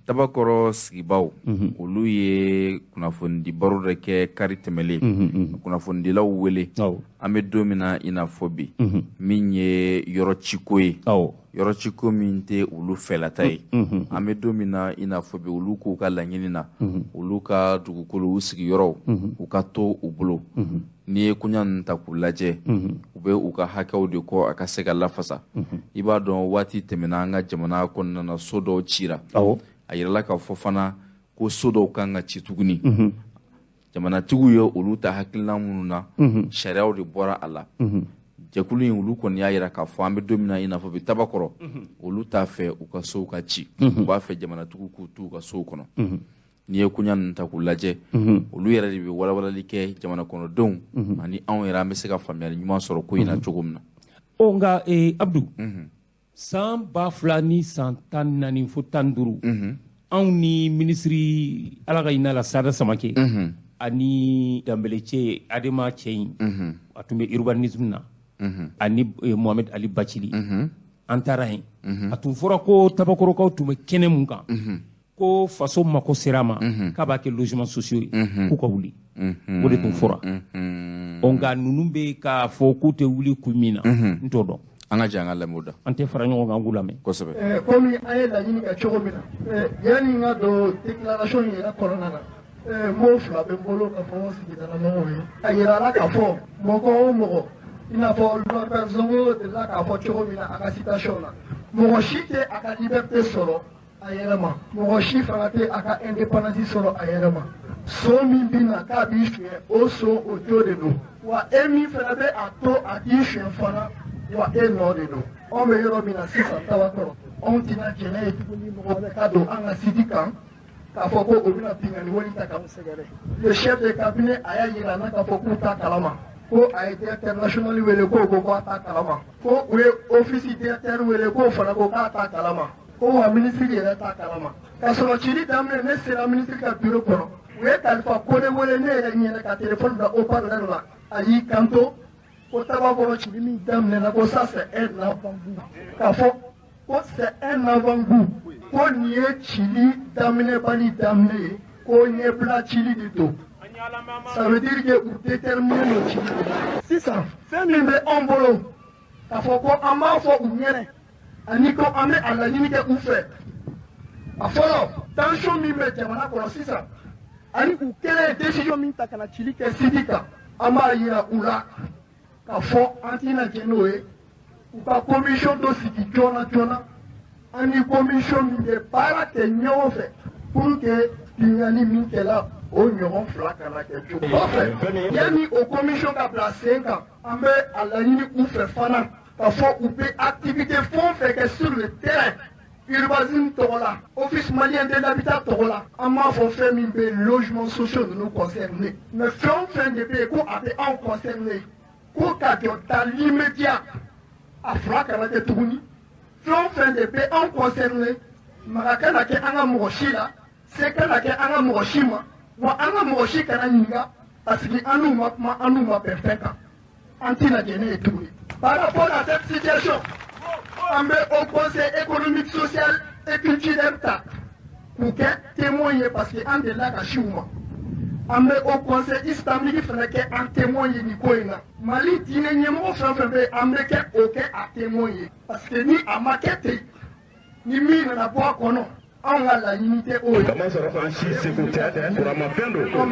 Tabakɔrɔ sigibaw, olu ye kunnafonidi baro dɔ kɛ kari tɛmɛlen. Kunnafonidilaw wele. An bɛ don min na i n'a fɔ bi, min ye yɔrɔ ciko ye. Yɔrɔ ciko min tɛ olu fɛlata ye. An bɛ don min na i n'a fɔ bi, olu k'u ka laɲini na, olu ka dugukolo, u sigiyɔrɔw, u ka to u bolo. N'i ye koɲa ninnu ta k'u lajɛ, u bɛ u ka hakɛw de kɔ a ka se ka lafasa. I b'a dɔn, waati tɛmɛna an ka jamana kɔnɔna na, so dɔw cira. A yirala k'a fɔ fana ko so dɔw kan ka ci tuguni. Jamanatigiw ye olu ta hakilina minnu na, sariyaw de bɔra a la. Jɛkulu in, olu kɔni y'a yira k'a fɔ an bɛ don min na i n'a fɔ bi, Tabakɔrɔ, olu t'a fɛ u ka sow ka ci. U b'a fɛ jamanatigiw k'u t'u ka sow kɔnɔ. N'i ye koɲa ninnu ta k'u lajɛ, olu yɛrɛ de bɛ walawalali kɛ jamana kɔnɔdenw ani anw yɛrɛ, an bɛ se ka faamuyali ɲuman sɔrɔ ko in na cogo min na. Ɔ, nka Abdou, san 2014 fo 15, anw ni minisiri, Ala ka hinɛ la, Sada Samake, ani Danbele cɛ, Adema cɛ in, a tun bɛ urbanisme na, ani Mohamed Ali Bacili, an taara yen. A tun fɔra ko Tabakɔrɔkaw tun bɛ kɛnɛ mun kan, ko faso mako sera a ma k'a b'a kɛ logement sociaux ye, k'u ka wuli. O de tun fɔra. Ɔ, nka ninnu bɛ k'a fɔ k'u tɛ wuli kun min na, n t'o dɔn. An ka jɛ an ka lamɛn o da. An tɛ fara ɲɔgɔn kan, an k'u lamɛn. Kosɛbɛ. Komi an ye laɲini kɛ cogo min na, yanni n ka don déclaration in yɛrɛ kɔnɔna na, mot fila bɛ n bolo ka fɔ sigidalamɔgɔw ye. A yirala k'a fɔ mɔgɔ o mɔgɔ, i n'a fɔ Norbert Zongo delila k'a fɔ cogo min na a ka citation na, mɔgɔ si tɛ a ka liberté sɔrɔ a yɛrɛ ma, mɔgɔ si fana tɛ a ka indépendance sɔrɔ a yɛrɛ ma. So min bɛ na k'a b'i suɲɛ, o so o jo de don wa. E min fana bɛ a to a k'i suɲɛ fana wa, e nɔ de don. Anw bɛ yɔrɔ min na sisan Tabakɔrɔ, anw tɛna jɛnɛ ye tuguni mɔgɔ wɛrɛ ka don an ka site kan k'a fɔ ko o bɛna binkanni wale ta k'anw sɛgɛrɛ. Le chef de cabinet a y'a yira an na k'a fɔ k'u t'a kalama ko a ye directeur national wele, k'o ko k'a t'a kalama, ko u ye office directeur wele, k'o fana ko k'a t'a kalama, ko wa ministre yɛrɛ t'a kalama. K'a sɔrɔ cili daminɛ, ne sera ministre ka bureau kɔnɔ, u ye Kalifa Kone wele ne yɛrɛ ɲɛna ka téléphone bila haut-parleur la, a y'i kanto ko Tabakɔrɔ cili min daminɛna, ko ça c'est un avant-goût, k'a fɔ ko c'est un avant-goût, ko nin ye cili daminɛbali daminɛ ye, ko ɲɛbila cili de don. Ça veut dire que u déterminé don cili de la. Sisan fɛn min bɛ anw bolo k'a fɔ ko an b'a fɔ u ɲɛnɛ ani ko an bɛ a laɲini kɛ u fɛ, a fɔlɔ, tension min bɛ jamana kɔnɔ sisan. Ani u kɛlen ye décision min ta ka na cili kɛ site kan, an b'a yira u la k'a fɔ an tɛna jɛn n'o ye. U ka commission dɔ sigi joona joona, an ni commission min bɛ baara kɛ ɲɔgɔn fɛ pour que binkanni min kɛla, o ɲɔgɔn fila kana kɛ cogo. Kɔfɛ, yanni o commission ka bila sen kan, an bɛ a laɲini u fɛ fana k'a fɔ u bɛ activité fɛn o fɛn kɛ sur le terrain, urbanisme tɔgɔ la, Office malien de l'habitat tɔgɔ la, an b'a fɔ fɛn min bɛ logement sociaux ninnu concerné, mais fɛn o fɛn de bɛ yen ko a bɛ anw concerné, ko ka jɔ dans l'immédiat, a fila kana kɛ tuguni. Fɛn o fɛn de bɛ anw concerné, maga kana kɛ an ka mɔgɔ si la, se kana kɛ an ka mɔgɔ si ma, wa an ka mɔgɔ si kana ɲininka, parce que an n'u ma kuma, an n'u ma bɛn fɛn kan, an tɛna jɛn ne ye tuguni. Par rapport à cette situation, an bɛ Haut Conseil économique, social et culturel ta k'u kɛ témoin ye, parce que an delila ka si u ma. An bɛ Haut Conseil islamique fana kɛ an témoin ye nin ko in na. Mali diinɛ ɲɛmɔgɔ fɛn fɛn bɛ yen, an bɛ kɛ o kɛ a témoin ye, parce que ni a ma kɛ ten, ni min nana bɔ a kɔnɔ, anw ka laɲini tɛ o ye. Kamasɔrɔ an si seko tɛ, kuranmafɛn don,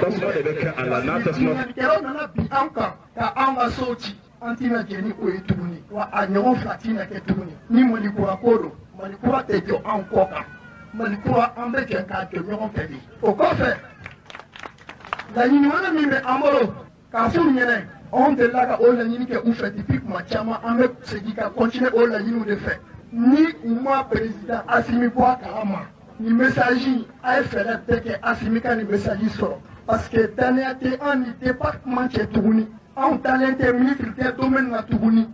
tasuma de bɛ kɛ a la n'a tasuma. Binkannikɛlaw nana bin an kan ka anw ka sow ci, an tɛna jɛn ni o ye tuguni, wa a ɲɔgɔn fila tɛna kɛ tuguni. Ni Mali kura ko don, Mali kura tɛ jɔ anw kɔ kan. Mali kura, an bɛ jɛ k'a jɔ ɲɔgɔn fɛ de. O kɔfɛ, laɲini wɛrɛ min bɛ an bolo k'a f'u ɲɛna, anw delila ka o laɲini kɛ u fɛ depuis kuma caman, an bɛ segin ka continuer o laɲiniw de fɛ. Ni u ma président Assimi bɔ a kalama, nin message in, a ye fɛɛrɛ bɛɛ kɛ Assimi ka nin message sɔrɔ, parce que danaya tɛ an ni département cɛ tuguni. Anw talen tɛ ministre des domaines na tuguni.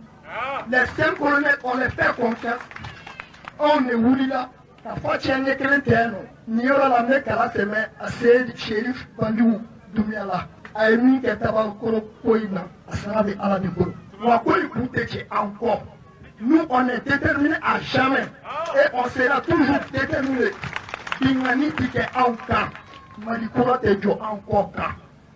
Les cinq colonels, on les fait confiance. Anw de wulila ka fɔ cɛ ɲɛ kelen tɛ yan nɔ. Nin yɔrɔ la, n bɛ kala sɛmɛ a se Cherif Banjugu Doumbia la. A ye min kɛ Tabakoro ko in na, a sara bɛ Ala de bolo, wa ko in kun tɛ cɛ an kɔ. Nous, on est déterminés à jamais et on sera toujours déterminés. Binkanni ti kɛ anw kan, Mali kura tɛ jɔ an kɔ kan.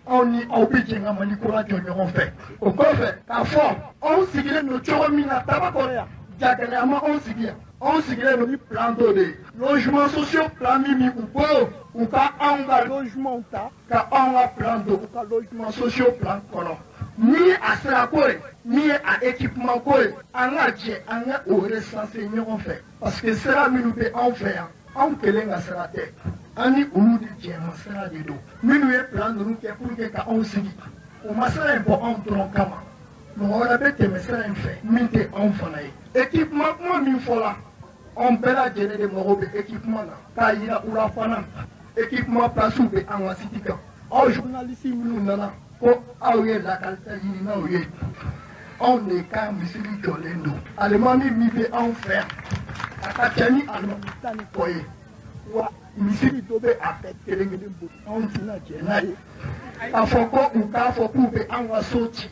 Anw ni aw bɛ jɛ ka Mali kura jɔ ɲɔgɔn fɛ. O kɔfɛ, k'a fɔ anw sigilen don cogo min na Tabakɔrɔ yan, jagɛlɛya ma anw sigi yan. Anw sigilen don ni plan dɔ de ye, logement sociaux plan min u bolo, u ka anw ka logement ta ka anw ka plan don u ka logement sociaux plan kɔnɔ. Ni ye a sirako ye, ni ye a équipement ko ye, an ka jɛ an ka o recenser ɲɔgɔn fɛ, parce que sira minnu bɛ anw fɛ yan, anw kelen ka sira tɛ, an ni olu de jɛma sira de don. Minnu ye plan ninnu kɛ pour que ka anw sigi, o ma sira in bɔ anw dɔrɔn kama, mɔgɔ wɛrɛ bɛ tɛmɛ sira in fɛ min tɛ anw fana ye. Équipement kuma min fɔla, anw bɛɛ lajɛlen de mago bɛ équipement na. K'a yira u la fana, équipement place bɛ an ka site kan. Aw journaliste minnu nana ko aw ye lakalita ɲininaw ye, anw de ka misiri jɔlen don. Alimami min bɛ anw fɛ yan, a ka ca ni alimami 10 ni kɔ ye, wa misiri dɔ bɛ a bɛɛ kelen kelen bolo. Anw tɛna jɛn n'a ye k'a fɔ ko u k'a fɔ k'u bɛ an ka so ci,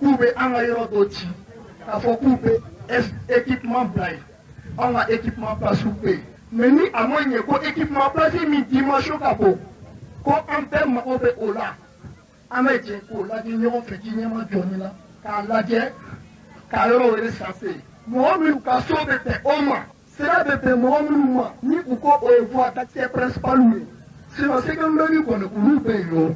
k'u bɛ an ka yɔrɔ dɔ ci, k'a fɔ k'u bɛ équipement bila yen. Anw ka équipement place bɛ yen, mais ni a ma ɲɛ ko équipement place min dimension ka bon, ko an bɛɛ mago bɛ o la, an bɛ jɛ k'o lajɛ ɲɔgɔn fɛ, ji ɲɛma jɔni la k'a lajɛ, k'a yɔrɔ recenser. Mɔgɔ minnu ka so bɛ bɛn o ma, sira bɛ bɛn mɔgɔ minnu ma, ni u ko o ye voie d'accès principale ye, sinon secondaire kɔni, olu bɛ yen o,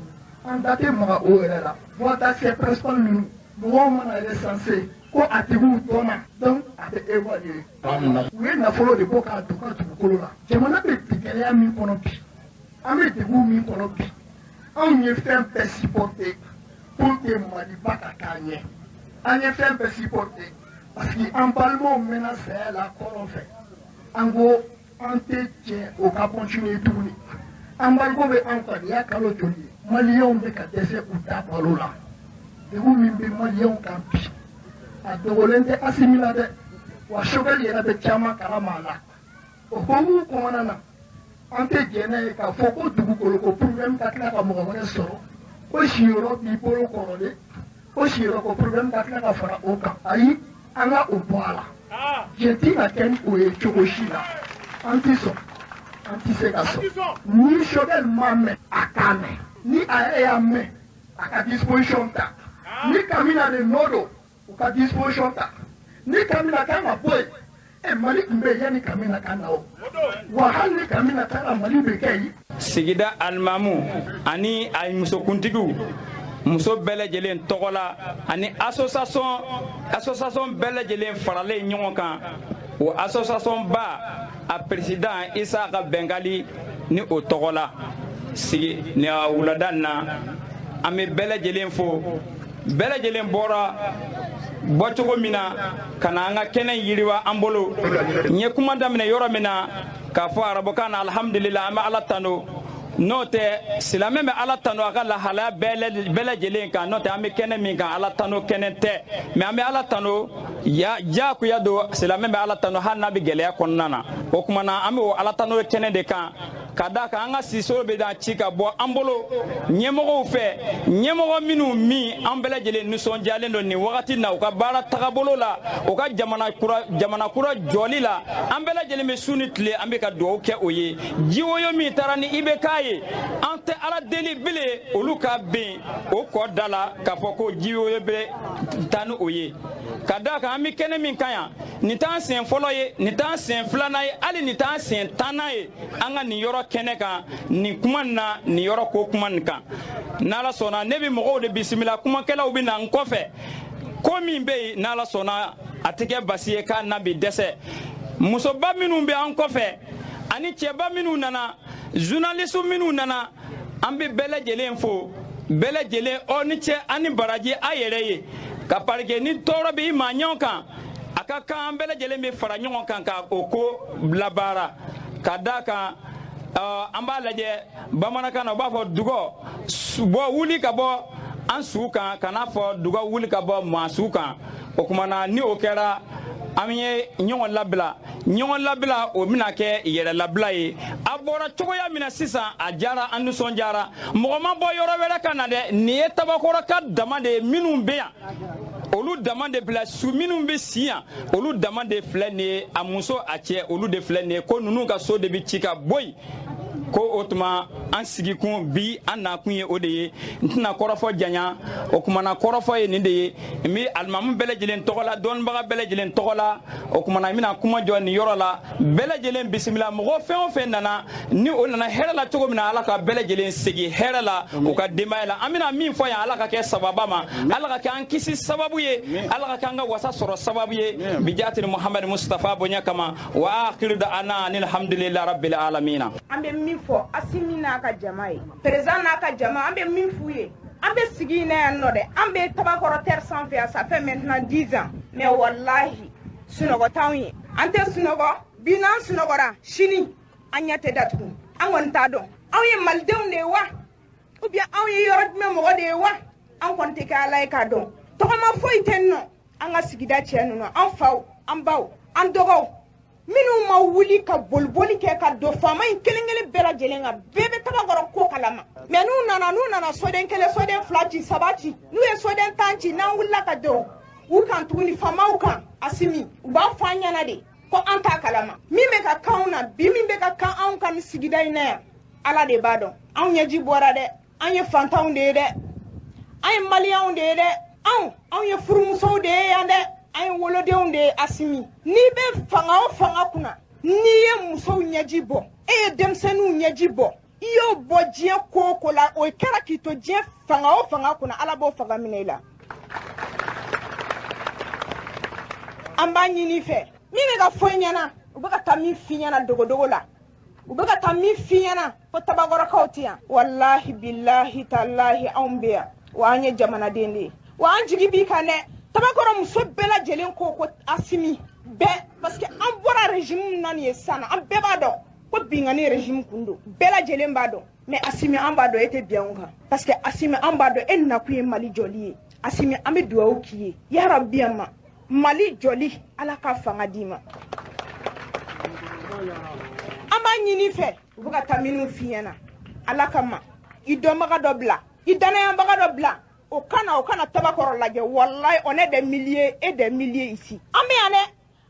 an da tɛ maga o yɛrɛ la. Voie d'accès principale ninnu, mɔgɔw mana recenser ko a tigiw dɔnna, donc a bɛ évaluer. U ye nafolo de bɔ k'a don u ka dugukolo la. Jamana bɛ gɛlɛya min kɔnɔ bi, an bɛ degun min kɔnɔ bi, anw ye fɛn bɛɛ supporter pour que Maliba ka taa ɲɛ. An ye fɛn bɛɛ supporter parce que an balimaw mɛnna saya la kɔrɔn fɛ. An ko an tɛ jɛ o ka continuer tuguni. Embargo bɛ an kan, nin y'a kalo joli ye? Maliyɛnw bɛ ka dɛsɛ u da balo la. Degun min bɛ maliyɛnw kan bi, a dogolen tɛ Asimi la dɛ, wa Choguel yɛrɛ bɛ caman kalama a la. O hokumu kɔnɔna na, an tɛ jɛn n'a ye k'a fɔ ko dugukolo ko problème ka tila ka mɔgɔ wɛrɛ sɔrɔ, ko siyɔrɔ b'i bolo kɔrɔlen, ko siyɔrɔ ko problème ka tila ka fara o kan. Ayi, an ka o bɔ a la. Jɛn ti ka kɛ ni o ye cogo si la. An ti sɔn, an ti se ka sɔn. Ni Choguel m'a mɛn, a k'a mɛn. Ni a yɛrɛ y'a mɛn, a ka disposition ta. Ni Kamina de nɔ don, u ka disposition ta. Ni Kamina kan ka bɔ yen, ɛ, Mali tun bɛ yen yanni Kamina ka na o. Wa hali ni Kamina taara, Mali bɛ kɛ yen. Sigida alimamu ani a musokuntigiw, muso bɛɛ lajɛlen tɔgɔ la, ani association bɛɛ lajɛlen faralen ɲɔgɔn kan, o association ba a président Isaka Bɛngali ni o tɔgɔ la sigi ni wulada in na, an bɛ bɛɛ lajɛlen fo. Bɛɛ lajɛlen bɔra bɔcogo min na ka na an ka kɛnɛ yiriwa an bolo. N ye kuma daminɛ yɔrɔ min na k'a fɔ arabukan na, alhamdulillah, an bɛ Ala tanu. N'o tɛ, silamɛ bɛ Ala tanu a ka lahalaya bɛɛ lajɛlen kan. N'o tɛ, an bɛ kɛnɛ min kan, Ala tanu kɛnɛ tɛ, mɛ an bɛ Ala tanu ya diyagoya don. Silamɛ bɛ Ala tanu hali n'a bɛ gɛlɛya kɔnɔna na. O tuma na, an bɛ o Ala tanu kɛnɛ de kan, ka d'a kan an ka siso bɛ dan ci ka bɔ an bolo ɲɛmɔgɔw fɛ, ɲɛmɔgɔ minnu min an bɛɛ lajɛlen nisɔndiyalen don nin wagati na u ka baara tagabolo la, u ka jamana kura, jamana kura jɔli la. An bɛɛ lajɛlen bɛ su ni tile, an bɛ ka dugawu kɛ o ye. Jiwoyo min taara ni IBK ye, an tɛ Ala deli bilen olu ka ben o kɔ da la k'a fɔ ko jiwoyo bɛ taa ni o ye, ka d'a kan an bɛ kɛnɛ min kan yan, nin t'an siɲɛ fɔlɔ ye, nin t'an siɲɛ filanan ye, hali nin t'an siɲɛ tannan ye an ka nin yɔrɔ kɛnɛ kan, nin kuma nin na, nin yɔrɔ ko kuma nin kan. N'Ala sɔnna, ne bɛ mɔgɔw de bisimila, kumakɛlaw bɛ na n kɔfɛ. Ko min bɛ yen, n'Ala sɔnna, a tɛ kɛ basi ye k'a na bi dɛsɛ. Musoba minnu bɛ an kɔfɛ ani cɛba minnu nana, journaliste minnu nana, an bɛ bɛɛ lajɛlen fo. Bɛɛ lajɛlen, aw ni cɛ, an ni baraji a yɛrɛ ye, ka parike ni tɔɔrɔ bɛ i maa ɲɔgɔn kan, a ka kan an bɛɛ lajɛlen bɛ fara ɲɔgɔn kan ka o ko labaara. Ka d'a kan, an b'a lajɛ bamanankan na, u b'a fɔ dugɔ bɔ wuli ka bɔ an su kan, ka n'a fɔ dugɔ wuli ka bɔ maa su kan. O tuma na, ni o kɛra, an ye ɲɔgɔn labila, ɲɔgɔn labila, o bɛna kɛ yɛrɛ labila ye. A bɔra cogoya min na sisan, a diyara an, nisɔndiyara. Mɔgɔ ma bɔ yɔrɔ wɛrɛ ka na dɛ, nin ye Tabakɔrɔ ka dama de ye. Minnu bɛ yan, olu dama de bila su, minnu bɛ si yan, olu dama de filɛ nin ye, a muso, a cɛ, olu de filɛ nin ye, ko ninnu ka so de bɛ ci ka bɔ yen. Ko o tuma, an sigikun bi, an nakun ye o de ye. N tɛna kɔrɔfɔ janya. O kumana, kɔrɔfɔ ye nin de ye. N bɛ alimamu bɛɛ lajɛlen tɔgɔ la, dɔnnibaga bɛɛ lajɛlen tɔgɔ la, o kumana, n bɛna kuma jɔ nin yɔrɔ la. Bɛɛ lajɛlen bisimila. Mɔgɔ fɛn o fɛn nana, ni o nana hɛrɛ la cogo min na, Ala ka bɛɛ lajɛlen segin hɛrɛ la u ka denbaya la. An bɛna min fɔ yan, Ala ka kɛ sababa ma, Ala ka kɛ an kisi sababu ye, Ala ka kɛ an ka wasa sɔrɔ sababu ye, bijatiri Muhamadu Mustafa bonya kama. Wa akhiru da ana anil hamdulillahi rabbil alamina. An bɛ min fɔ Asimi n'a ka jama ye, président n'a ka jama, an bɛ min f'u ye, an bɛ sigi in na yan nɔ dɛ, an bɛ Tabakɔrɔ terre sanfɛ yan, ça fait maintenant 10 ans, mais walahi, sunɔgɔ t'anw ye, an tɛ sunɔgɔ. Bi n'an sunɔgɔra, sini an ɲɛ tɛ datugu. An kɔni t'a dɔn anw ye malidenw de ye wa, ou bien anw ye yɔrɔ jumɛn mɔgɔ de ye wa. An kɔni tɛ kɛ Ala ye k'a dɔn. Tɔgɔma foyi tɛ nɔ an ka sigida cɛ ninnu, an faw, an baw, an dɔgɔw minnu ma wuli ka boliboli kɛ ka don faama in kelen kelen bɛɛ lajɛlen kan, bɛɛ bɛ Tabakɔrɔ ko kalama. Mɛ n'u nana soden kelen, soden fila ci, saba ci, n'u ye soden 10 ci, n'an wulila ka don u kan tuguni, faamaw kan, Asimi, u b'a fɔ an ɲɛna de ko an t'a kalama. Min bɛ ka k'anw na bi, min bɛ ka kan anw ka nin sigida in na yan, Ala de b'a dɔn. Anw ɲɛji bɔra dɛ. An ye fantanw de ye dɛ, an ye maliyɛnw de ye dɛ, anw ye furumusow de ye yan dɛ, an ye wolodenw de ye. Asimi, n'i bɛ fanga o fanga kunna, n'i ye musow ɲɛji bɔ, e ye denmisɛnninw ɲɛji bɔ, i y'o bɔ diɲɛ ko o ko la, o kɛra k'i to diɲɛ fanga o fanga kunna, Ala b'o fanga minɛ i la. An b'a ɲini i fɛ, min bɛ ka fɔ i ɲɛna, u bɛ ka taa min f'i ɲɛna dogodogo la, u bɛ ka taa min f'i ɲɛna ko Tabakɔrɔkaw tɛ yan, walahi, bilahi, talahi, anw bɛ yan wa, an ye jamanaden de ye wa, an jigi b'i kan dɛ. Tabakɔrɔ muso bɛɛ lajɛlen ko Asimi bɛɛ, parce que an bɔra régime min na nin ye sisan, an bɛɛ b'a dɔn ko binkanni régime kun don, bɛɛ lajɛlen b'a dɔn. Mais Asimi, an b'a dɔn e tɛ bin anw kan, parce que Asimi, an b'a dɔn e nakun ye Mali jɔli ye. Asimi, an bɛ dugawu k'i ye, yarabi ma Mali jɔli, Ala ka fanga d'i ma. An b'a ɲini fɛ, u bɛ ka taa minnu f'i ɲɛna, Ala kama, i dɔnbaga dɔ bila, i danayabaga dɔ bila, o kana Tabakɔrɔ lajɛ. Walayi, on est des milliers et des milliers ici. An bɛ yan dɛ,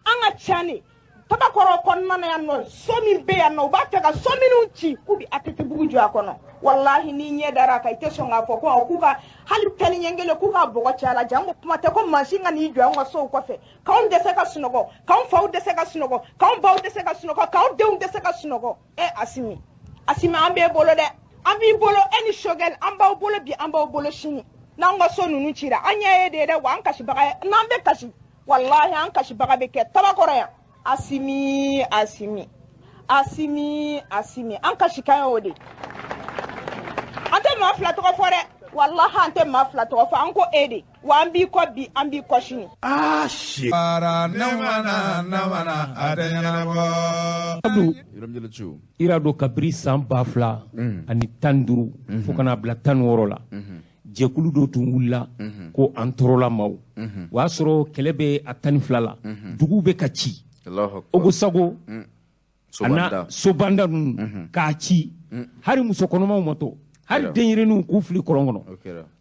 an ka ca ne Tabakɔrɔ kɔnɔna na yan nɔ. So min bɛ yan nɔ, u b'a fɛ ka so minnu ci k'u bɛ ATT-bugu jɔ a kɔnɔ. Walahi, n'i ɲɛ dara a kan, i tɛ sɔn k'a fɔ ko k'u ka hali pɛli ɲɛ kelen k'u ka bɔgɔ cɛ a la. Janko kuma tɛ ko mansin ka n'i jɔ anw ka sow kɔfɛ k'anw dɛsɛ ka sunɔgɔ, k'anw faw dɛsɛ ka sunɔgɔ, k'anw baw dɛsɛ ka sunɔgɔ, k'anw denw dɛsɛ ka sunɔgɔ. E Asimi, Asimi an b'e bolo dɛ, an b'i bolo, e ni Choguel an b'aw bolo bi, an b'aw bolo sini. N'an ka so ninnu cira, an ɲɛ ye de dɛ, wa an kasibaga ye, n'an bɛ kasi walahi an kasibaga bɛ kɛ Tabakɔrɔ yan. Asimi, Asimi, Asimi, Asimi, an kasikan y'o de. An tɛ maa fila tɔgɔ fɔ dɛ, walahi an tɛ maa fila tɔgɔ fɔ, an ko e de, wa an b'i kɔ bi, an b'i kɔ sini. Aa si. Baara namana namana a tɛ ɲɛnabɔ. Abdou, i dɔn kabiri san 2015 fo ka n'a bila 16 la, jɛkulu dɔ tun wulila ko an tɔɔrɔla maaw. O y'a sɔrɔ kɛlɛ bɛ a 12 la, duguw bɛ ka ci. Ogosago a n'a sobanda ninnu k'a ci, hali musokɔnɔmaw ma to, hali denyɛrɛninw k'u fili kɔlɔn kɔnɔ.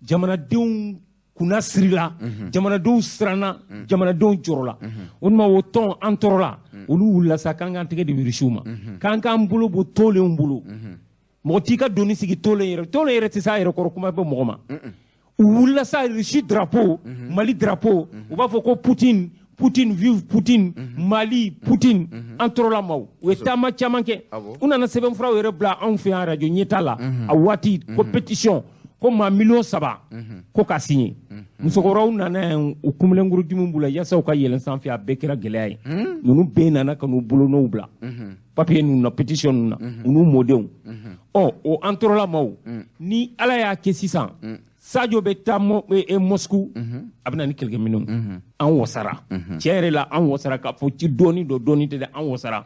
Jamanadenw kunna sirila, jamanadenw siranna, jamanadenw jɔrɔla. O tuma o tɔn an tɔɔrɔla, olu wulila sa k'an k'an tɛgɛ di virisiw ma, k'an k'an bolo bɔ tɔnlenw bolo. Mɔgɔ t'i ka doni sigi tɔnlen yɛrɛ, tɔnlen yɛrɛ tɛ s'a yɛrɛ kɔrɔ, kuma bɛ mɔgɔ ma. U wulila sa Russie drapeau, Mali drapeau, u b'a fɔ ko Poutine, Poutine, vive Poutine, Mali, Poutine, an tɔɔrɔla maaw. U ye taama caman kɛ, u nana sɛbɛnfuraw yɛrɛ bila anw fɛ yan radio ɲɛta la a waati, ko pétition, ko maa 3 millions ko k'a signé. Musokɔrɔbaw nana yan, u kunbilenkuru dimi b'u la yaasa u ka yɛlɛn sanfɛ, a bɛɛ kɛra gɛlɛya ye. Ninnu bɛɛ nana ka n'u bolonɔw bila papier ninnu na, pétition ninnu na, u n'u mɔdenw. Ɔ o an tɔɔrɔla maaw, ni Ala y'a kɛ sisan, Sadio bɛ taa Moscou, a bɛ na ni kɛlɛkɛminɛnw. An wasara tiɲɛ yɛrɛ la, an wasara k'a fɔ ci dɔɔni dɔ dɔɔni tɛ dɛ, an wasara.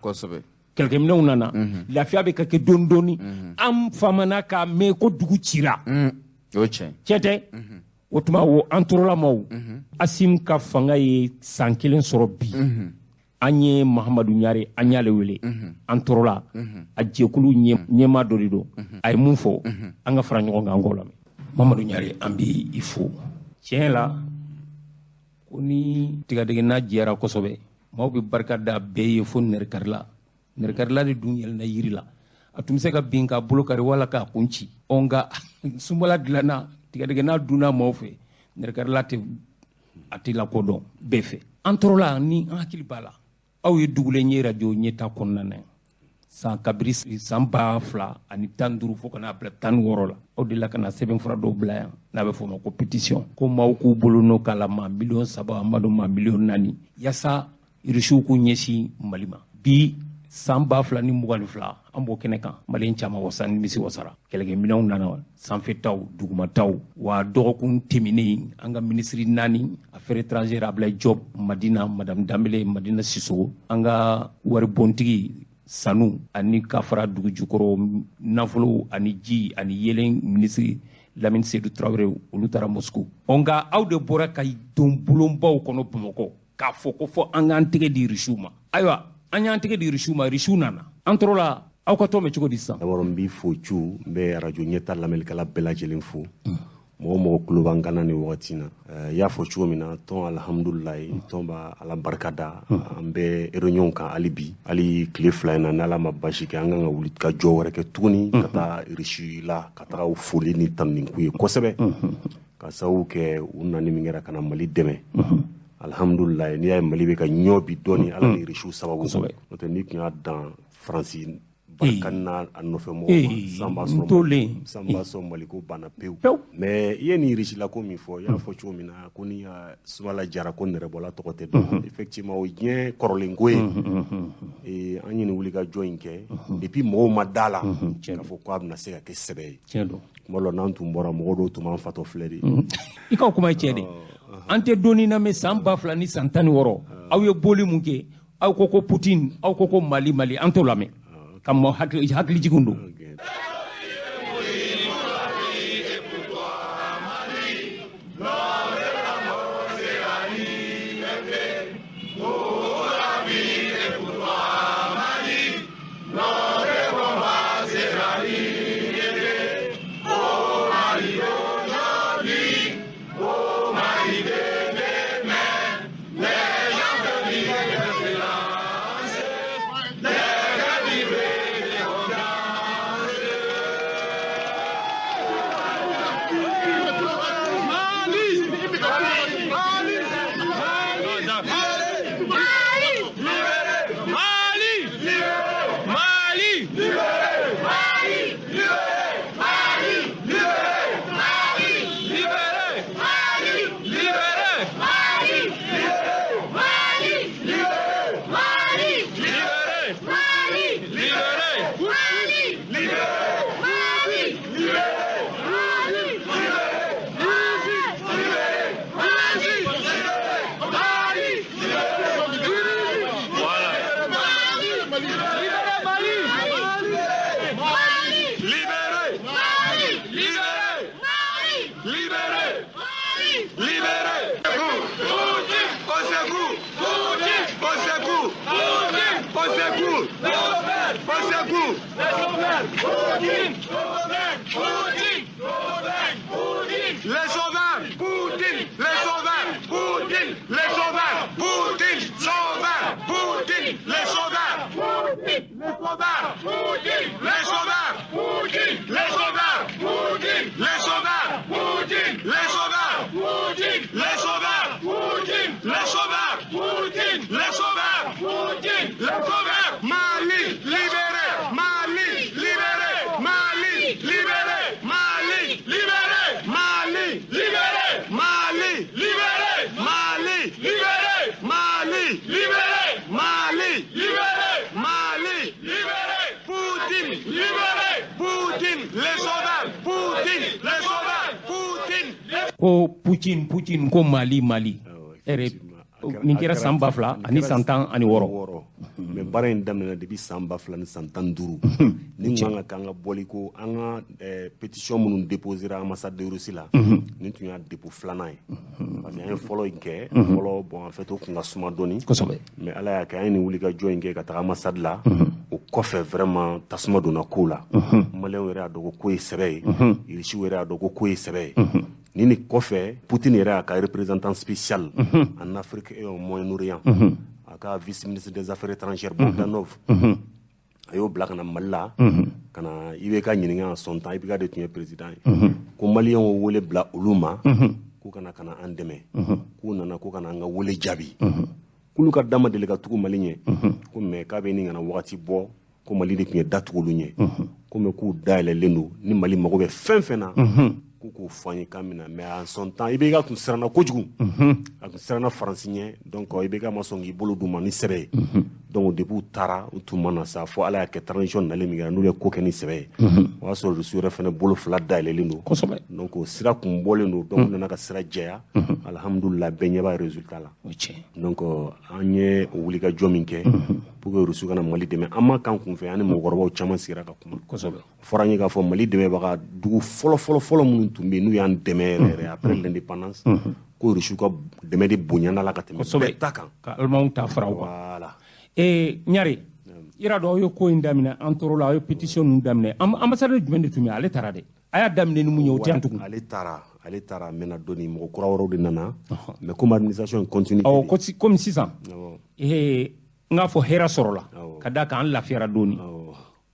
Kɛlɛkɛminɛnw nana, lafiya bɛ ka kɛ dɔɔni dɔɔni. An famana k'a mɛn ko dugu cira. Tiɲɛ tɛ? O tuma o an tɔɔrɔla maaw, Asimi ka fanga ye san 1 sɔrɔ bi. An ye Mahamadu Ɲare, an y'ale wele, an tɔɔrɔla, a jɛkulu ɲɛmaa dɔ de don. A ye mun fɔ, an ka fara ɲɔgɔn kan, an k'o lamɛn. Mahamadu Ɲare, an b'i fo. Tiɲɛ la, ko ni tigadɛgɛna jɛra kosɛbɛ, maaw bɛ barika da bɛɛ ye fo nɛrɛkarila. Nɛrɛkarila de dun yɛlɛnna yiri la, a tun bɛ se ka bin k'a bolo kari wala k'a kun ci. Ɔ nka sunbala dilanna, tigadɛgɛna dunna maaw fɛ, nɛrɛkarila tɛ a tɛ lakodɔn bɛɛ fɛ. An tɔɔrɔla ni an hakili b'a la, aw ye dugulen ye radio ɲɛta kɔnɔna na san kabiri san 2015 fo ka n'a bila 16 la, aw delila ka na sɛbɛnfura dɔw bila yan n'a bɛ fɔ o ma ko pétition, ko maaw k'u bolo nɔ k'a la maa 3 millions, an b'a dɔn maa 4 millions, yaasa irisiw k'u ɲɛsin Mali ma. Bi san 2022 an b'o kɛnɛ kan, Maliyɛn caman wasa nimisi wasara. Kɛlɛkɛminɛnw nana, sanfɛtaw, dugumataw. Wa dɔgɔkun tɛmɛnen, an ka minisiri 4, affaires étrangères Ablaye Diop, Madina, Madame Danbele, Madina Sissoco, an ka waribontigi sanu ani ka fara dugu jukɔrɔ nafolo ani ji ani yelen minisiri Lamine Seydou Traoré, olu taara Moscou. Ɔ nka aw de bɔra ka don bulonbaw kɔnɔ Bamakɔ k'a fɔ ko fɔ an k'an tɛgɛ di Rusiw ma. Ayiwa, an y'an tɛgɛ di Rusiw ma, Rusiw nana. An tɔɔrɔla, aw ka tɔn bɛ cogo di sisan? D'abord n b'i fo cu, n bɛ radio ɲɛta lamɛnnikɛla bɛɛ lajɛlen fo. Mɔgɔ mɔgɔ tulo b'an kan na nin wagati in na. I y'a fɔ cogo min na, tɔn alhamdulilayi, tɔn b'a Ala barika da. An bɛ réunion kan hali bi, hali tile 2 in na, n'Ala ma basi kɛ, an kan ka wuli ka jɔ wɛrɛ kɛ tuguni, ka taa Russie la, ka taga foli ni tanuni k'u ye kosɛbɛ. Ka sababu kɛ u nani min kɛra ka na Mali dɛmɛ. Alhamdulilayi, n'i y'a ye Mali bɛ ka ɲɔ bi dɔɔni, Ala ni Russiw sababu. N'o tɛ n'i tun y'a dan Faransi barika n'a nɔfɛ mɔgɔw ma, san b'a sɔrɔ Mali ko banna pewu. Mais i ye nin Russie la ko min fɔ, i y'a fɔ cogo min na ko ni sumala jara ko nɛrɛbɔla tɔgɔ tɛ dɔn. Effectivement, o ye diɲɛ kɔrɔlen ko ye. An ye nin wulikajɔ in kɛ depuis mɔgɔw ma da la k'a fɔ k'a bɛna se ka kɛ sɛbɛ ye. Tuma dɔ n'an tun bɔra, mɔgɔ dɔw tun b'an fatɔ filɛ de. I ka o kuma ye tiɲɛ de. An tɛ dɔɔnin na mɛ san 2016 aw ye boli mun kɛ, aw ko ko Poutine, aw ko ko Mali, Mali, an t'o lamɛn. Ka mɔ hakili jigin don. Mali libéré, Mali libéré, Mali libéré, Mali libéré, Mali libéré, Mali libéré, Mali libéré, voilà. Mali libéré, Mali Mali libéré, Mali libéré, Mali libéré, Mali libéré. Poutine au secours, Poutine au secours, Poutine au secours, au secours, Poutine, Poutine, Poutine, les sauveurs, Poutine, les sauveurs, Poutine, les sauveurs, Poutine, sauveur, Poutine, les sauveurs, Poutine, les sauveurs, Poutine, les sauveurs, Poutine, les sauveurs, Poutine, les sauveurs, Poutine, les sauveurs, Poutine, les sauveurs, Poutine, les sauveurs, Poutine, les sauveurs, Poutine, les sauveurs, Mali libéré, Mali libéré, Mali libéré, Mali libéré, Mali libéré, Mali libéré, Mali libéré, Mali libéré, Mali libéré, Mali libéré, Poutine libéré, Poutine les sauveurs, Poutine les sauveurs, Poutine. Ko Poutine, Poutine, ko Mali, Mali. Nin kɛra san 2016. Mais baara in daminɛna depuis san 2015. Ni kun kan ka k'an ka bɔli ko an ka pétition minnu déposera ambassade de Russie la, nin tun y'a dépôt filanan ye. Parce que an ye fɔlɔ in kɛ, fɔlɔ bon en fait o kun ka suma dɔɔni. Kosɛbɛ. Mais Ala y'a kɛ an ye nin wulikajɔ in kɛ ka taga ambassade la. O kɔfɛ vraiment tasuma donna kow la. Maliyɛnw yɛrɛ y'a dɔn ko ye sɛbɛ ye. Irisiw yɛrɛ y'a dɔn ko ye sɛbɛ ye. Ni nin kɔfɛ Poutine yɛrɛ y'a ka représentant spécial en Afrique et au Moyen-Orient, a ka vice-ministre des affaires étrangères Bogdanov, a y'o bila ka na Mali la, ka na IBK ɲininka en son temps, IBK de tun ye président ye, ko maliyɛnw wele bila olu ma, k'u kana ka na an dɛmɛ, k'u nana ko ka na an ka wele jaabi, k'olu ka da ma deli ka tugu Mali ɲɛ, ko mais k'a bɛ nin ka na wagati bɔ, ko Mali de tun ye da tugu olu ɲɛ, ko mais k'u dayɛlɛlen don ni Mali mago bɛ fɛn fɛn na, k'u k'o fɔ an ye k'an bɛna. Mais en son temps IBK tun siranna kojugu, a tun siranna Faransi ɲɛ, donc IBK ma sɔn k'i bolo d'u ma ni sɛbɛ ye. Donc depuis u taara u tun ma na sa, fo Ala y'a kɛ transition nalen min kɛra n'u ye ko kɛ ni sɛbɛ ye, o y'a sɔrɔ Rusi yɛrɛ fana bolo fila dayɛlɛlen don. Kosɛbɛ. Donc o sira kun bɔlen don, donc u nana ka sira jɛya, alhamdulillah bɛɛ ɲɛ b'a résultat la. Donc an ye o wulikajɔ min kɛ pour que Rusi kana Mali dɛmɛ, an ma kan kunfɛ, an ni mɔgɔkɔrɔbaw caman sigira ka kuma. Kosɛbɛ. Fɔra an ye k'a fɔ Mali dɛmɛbaga dugu fɔlɔ fɔlɔ fɔlɔ minnu tun bɛ yen n'u y'an dɛmɛ yɛrɛ yɛrɛ après l'indépendance, ko Rusiw ka dɛmɛ de bonyana la ka tɛmɛ bɛɛ ta kan. Ka Alimanw ta fara u kan. Voilà. Ɲare, yira dɔn aw ye ko in daminɛ, an tor'o la, aw ye pétition ninnu daminɛ. Ambassadeur jumɛn de tun bɛ yen? Ale taara dɛ. A y'a daminɛ ni mun ye, o tɛ yan tugun. Ale taara, a mɛnna dɔɔni, mɔgɔ kura wɛrɛw de nana. Mais comme administration in continue. Awɔ, komi sisan. N k'a fɔ hɛrɛ sɔrɔla ka d'a kan an lafiyara dɔɔni.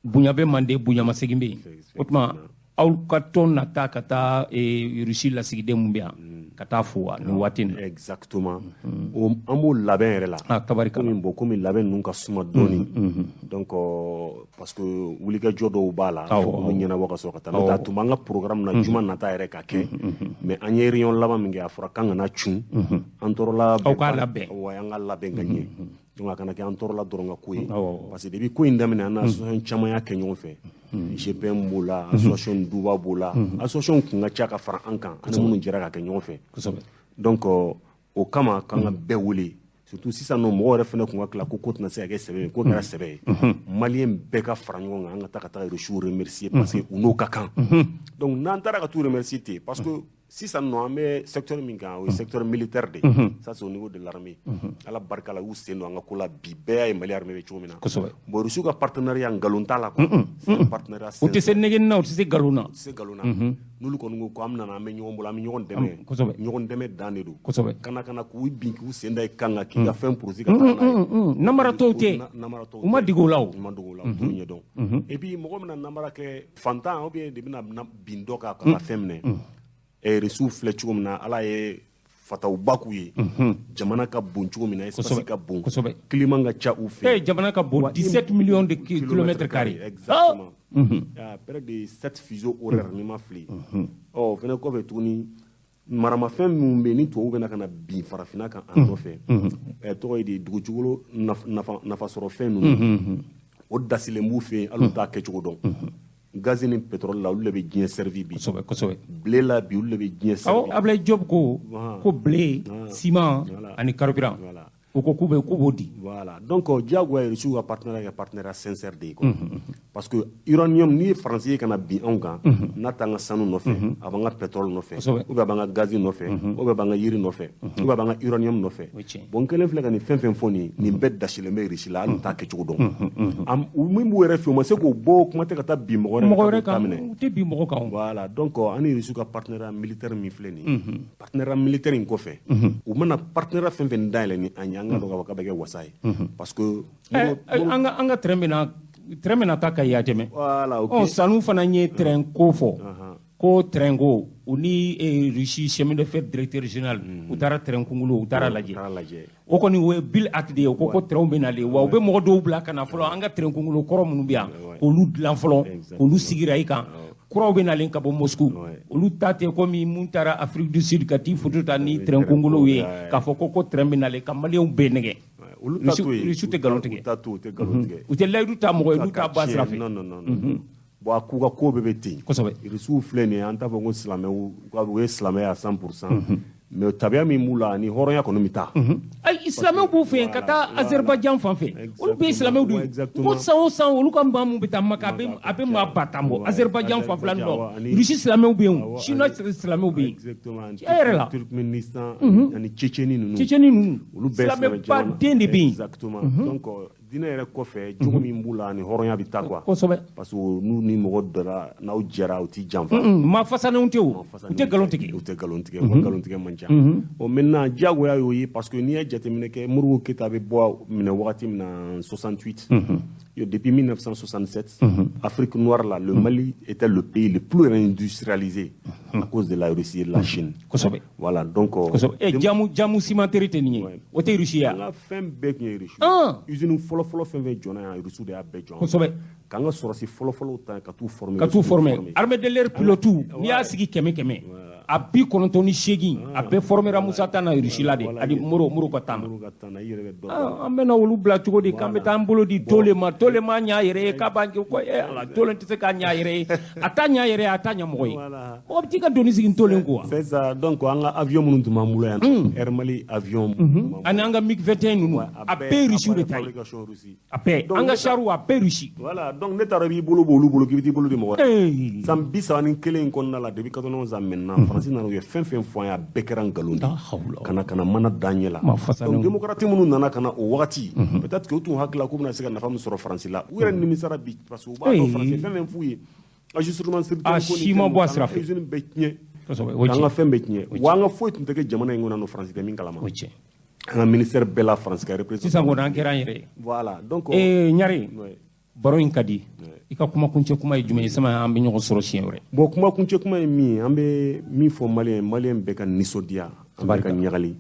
Bonya bɛ Manden, bonyamasegin bɛ yen. O tuma aw ka tɔn na taa ka taa Russie lasigiden mun bɛ yan ka taa fo wa nin waati in na. Exactement. An b'o labɛn yɛrɛ la. Ah, tabarikala. Komi bon, komi labɛn ninnu ka suma dɔɔni. Donc parce que wulikajɔ dɔw b'a la. Fo k'olu ɲɛnabɔ ka sɔrɔ ka taa. N'o tɛ a tun b'an ka programme na juma nata yɛrɛ ka kɛ. Mais an ye réunion laban min kɛ, a fɔra k'an kana cun. An tɔɔrɔla. Aw k'a labɛn. Wa an ka labɛn ka ɲɛ. Donc a kana kɛ an tɔɔrɔla dɔrɔn ka ko ye. Parce que depuis ko in daminɛ, an association caman y'a kɛ ɲɔgɔn fɛ. GPM b'o la, association Duba b'o la, association kun ka ca ka fara an kan, an ni minnu jɛra ka kɛ ɲɔgɔn fɛ. Donc o kama k'an ka bɛɛ wele. Surtout sisan nɔ mɔgɔw yɛrɛ fana kun ka tila ko ko tɛna se ka kɛ sɛbɛ ye, ko kɛra sɛbɛ ye. Maliyɛn bɛɛ ka fara ɲɔgɔn kan, an ka taa Rusiw remercier parce que u n'o ka kan. Donc n'an taara ka t'u remercier ten, parce que sisan nɔ an bɛ secteur min kan, o ye secteur militaire de ye. Ça c'est au niveau de l'armée. Ala barika la, u y'u sen don an ka ko la bi, bɛɛ y'a ye Mali armée bɛ cogo min na. Kosɛbɛ. Bon, Rusiw ka partenariat nkalon t'a la quoi. C'est un partenariat U tɛ se nɛgɛnni na, u tɛ se nkalon na. U tɛ se nkalon na. N'olu kɔni ko k'an nana, an bɛ ɲɔgɔn bolo, an bɛ ɲɔgɔn dɛmɛ. Kosɛbɛ. Ɲɔgɔn dɛmɛ dan de don. Kosɛbɛ. Kana k'u bin k'u sen da i kan kan k'i ka fɛn produit ka taga n'a ye. Namara tɔw tɛ. Namara tɔw tɛ. U ma dege o la o. U ma dege o la, u t'o ɲɛdɔn. Et puis mɔgɔ bɛna namara kɛ fantan ou bien de bɛna bin dɔ kan ka fɛn minɛ. Rusiw filɛ cogo min na, Ala ye fatawba k'u ye. Jamana ka bon cogo min na, espace ka bon, climat ka ca u fɛ. Jamana ka bon, 17 millions de kilomètres carrés. Exactement. Il y a près de 7 fuseaux horaires, ni ma fili. Ɔ o fana kɔfɛ tuguni, Maramafɛn minnu bɛ yen ni tubabuw bɛna ka na bin farafinna kan an nɔfɛ, tɔgɔ ye di, dugujukolo nafasɔrɔfɛn ninnu, o dasilen b'u fɛ yen, hali u t'a kɛcogo dɔn. Gaz ni pétrole la, olu de bɛ diɲɛ servi bi. Kosɛbɛ, kosɛbɛ. Blé la bi, olu de bɛ diɲɛ servi. Awɔ, Ablaye Diop ko blé, ciment ani carburant. U ko k'u b'o di. Voilà, donc diyagoya Russie ka partenariat kɛ partenariat sincère de ye quoi. Parce que uranium, n'i ye Faransi ye ka na bin anw kan, n'a t'an ka sanu nɔfɛ, a b'an ka pétrole nɔfɛ, ou bien a b'an ka gaz nɔfɛ, ou bien a b'an ka yiri nɔfɛ, ou bien a b'an ka uranium nɔfɛ. Bon, n kelen filɛ ka nin fɛn fɛn fɔ nin ye, nin bɛɛ dasilen bɛ Russie la, hali u t'a kɛcogo dɔn. Min b'u yɛrɛ fɛ, u ma se k'o bɔ, kuma tɛ ka taa bin mɔgɔ wɛrɛ kan, u tɛ bin mɔgɔ kan. Voilà, donc an ni Russie ka partenariat militaire min filɛ nin ye, partenariat militaire in kɔfɛ, u mana partenariat fɛn fɛn dayɛlɛ ni an ye, an ka dɔn k'a fɔ k'a bɛ kɛ wasa ye. Parce que an ka train bɛna taa Kayi a tɛmɛ. Voilà, ok. Ɔ, sanu fana ye train ko fɔ. Ko train ko u ni Russie chemin de fer directeur général, u taara train kunkolo, u taara lajɛ. O kɔni o ye bill acte de ye. U ko train bɛ nalen, wa u bɛ mɔgɔ dɔw bila ka na fɔlɔ, an ka train kunkolo kɔrɔ minnu bɛ yan, k'olu dilan fɔlɔ, k'olu sigira i kan. Kuraw bɛ nalen ka bɔ Moscou, olu ta tɛ komi mun taara Afrique du Sud ka t'i photo ta ni train kunkolow ye, k'a fɔ ko train bɛ nalen ka maliyɛnw bɛɛ nɛgɛ. Russie tɛ nkalon tigɛ. U tɛ layidu ta mɔgɔ ye, olu t'a ba sira fɛ. Non, non, non. Bon, a k'u ka ko bɛɛ bɛ ten. Kosɛbɛ. Russiw filɛ nin ye, an t'a fɔ ko silamɛw, u ye silamɛya 100%. Mais tabiya min b'u la ani hɔrɔnya kɔni bɛ taa. Ayi, silamɛw b'u fɛ yen ka taa Azerbaïdjan fan fɛ, olu bɛɛ ye silamɛw de ye. Ko san o san, olu ka maa mun bɛ taa Maka, a bɛ maa ba tan bɔ Azerbaïdjan fan fila nɔ. Russie silamɛw bɛ yen, Chinois silamɛw bɛ yen. Tiɲɛ yɛrɛ la. Turkménistan ani Tchétchénie ninnu. Tchétchénie ninnu. Olu bɛɛ silamɛba den de bɛ yen. Exactement. Donc diinɛ yɛrɛ kɔfɛ, jogo min b'u la ani hɔrɔnya bɛ taa quoi. Kosɛbɛ. Parce que n'u ni mɔgɔ dara, n'aw jɛra, u t'i janfa. Maa fasanenw tɛ o, u tɛ nkalon tigɛ. U tɛ nkalon tigɛ, u ka nkalon tigɛ man ca. Bon, maintenant diyagoya y'o ye, parce que n'i ye jateminɛ kɛ, Modibo Keyita bɛ bɔ minɛ wagati min na, 68. Depuis 1967, Afrique noire là, le Mali était le pays le plus industrialisé à cause de la Russie et de la Chine. Kosɛbɛ. Voilà, donc kosɛbɛ. Jamu cimenterie tɛ nin ye, o tɛ Russie ye. An ka fɛn bɛɛ tun ye Russie. Usine fɔlɔ-fɔlɔ fɛn fɛn jɔna yan, Russie de y'a bɛɛ jɔ. Kosɛbɛ. K'an ka sɔrɔsi fɔlɔ-fɔlɔw ta ka t'u former. Ka t'u former. Armée de l'air pilote, n'i y'a sigi 100 100, a 98, a bɛɛ formera Musa tan na Russie la de, ani Moro ka tan na. An bɛna olu bila cogo di k'an bɛ taa an bolo di Tole ma? Tole ma ɲɛ a yɛrɛ ye, k'a b'an ko ala, Tole tɛ se k'a ɲɛ a yɛrɛ ye, a t'a ɲɛ a yɛrɛ ye, a t'a ɲɛ mɔgɔ ye. Mɔgɔ bɛ t'i ka doni sigi Tole kun wa? C'est ça, donc an ka avion minnu tun b'an bolo yan, Air Mali avion, ani an ka MiG 21 ninnu, a bɛɛ Russie de ta ye. A bɛɛ, an ka chars, a bɛɛ Russie. Voilà, donc ne t'a dɔn i b'i bolo b'olu bolo k'i bɛ t'i bolo di mɔgɔ wɛrɛ. San 31 in kɔnɔna la, depuis 91 ans maintenant, Faransi nana, u ye fɛn fɛn fɔ an ye, a bɛɛ kɛra nkalon de ye. Ka na mana d'an ɲɛ la. Donc démocrate minnu nana ka na o wagati, peut-être que u tun hakili la k'u bɛna se ka nafa min sɔrɔ Faransi la, u yɛrɛ nimisara bi, parce que u b'a dɔn Faransi fɛn fɛn f'u ye, ajustement structurel a si ma bɔ a sira fɛ. Usine bɛɛ tiɲɛ, k'an ka fɛn bɛɛ tiɲɛ, wa an ka foyi tun tɛ kɛ jamana in kɔnɔ Faransi tɛ min kalama. An ka ministère bɛɛ la, Faransi ka représentant. Sisan kɔni an kɛra an yɛrɛ ye. Voilà, donc. Ɲare. Baro in ka di. I ka kumakuncɛ kuma ye jumɛn ye? Sama an bɛ ɲɔgɔn sɔrɔ siɲɛ wɛrɛ. Bon, kumakuncɛ kuma ye min ye, an bɛ min fɔ maliyɛn bɛɛ ka nisɔndiya, an bɛɛ ka ɲagali.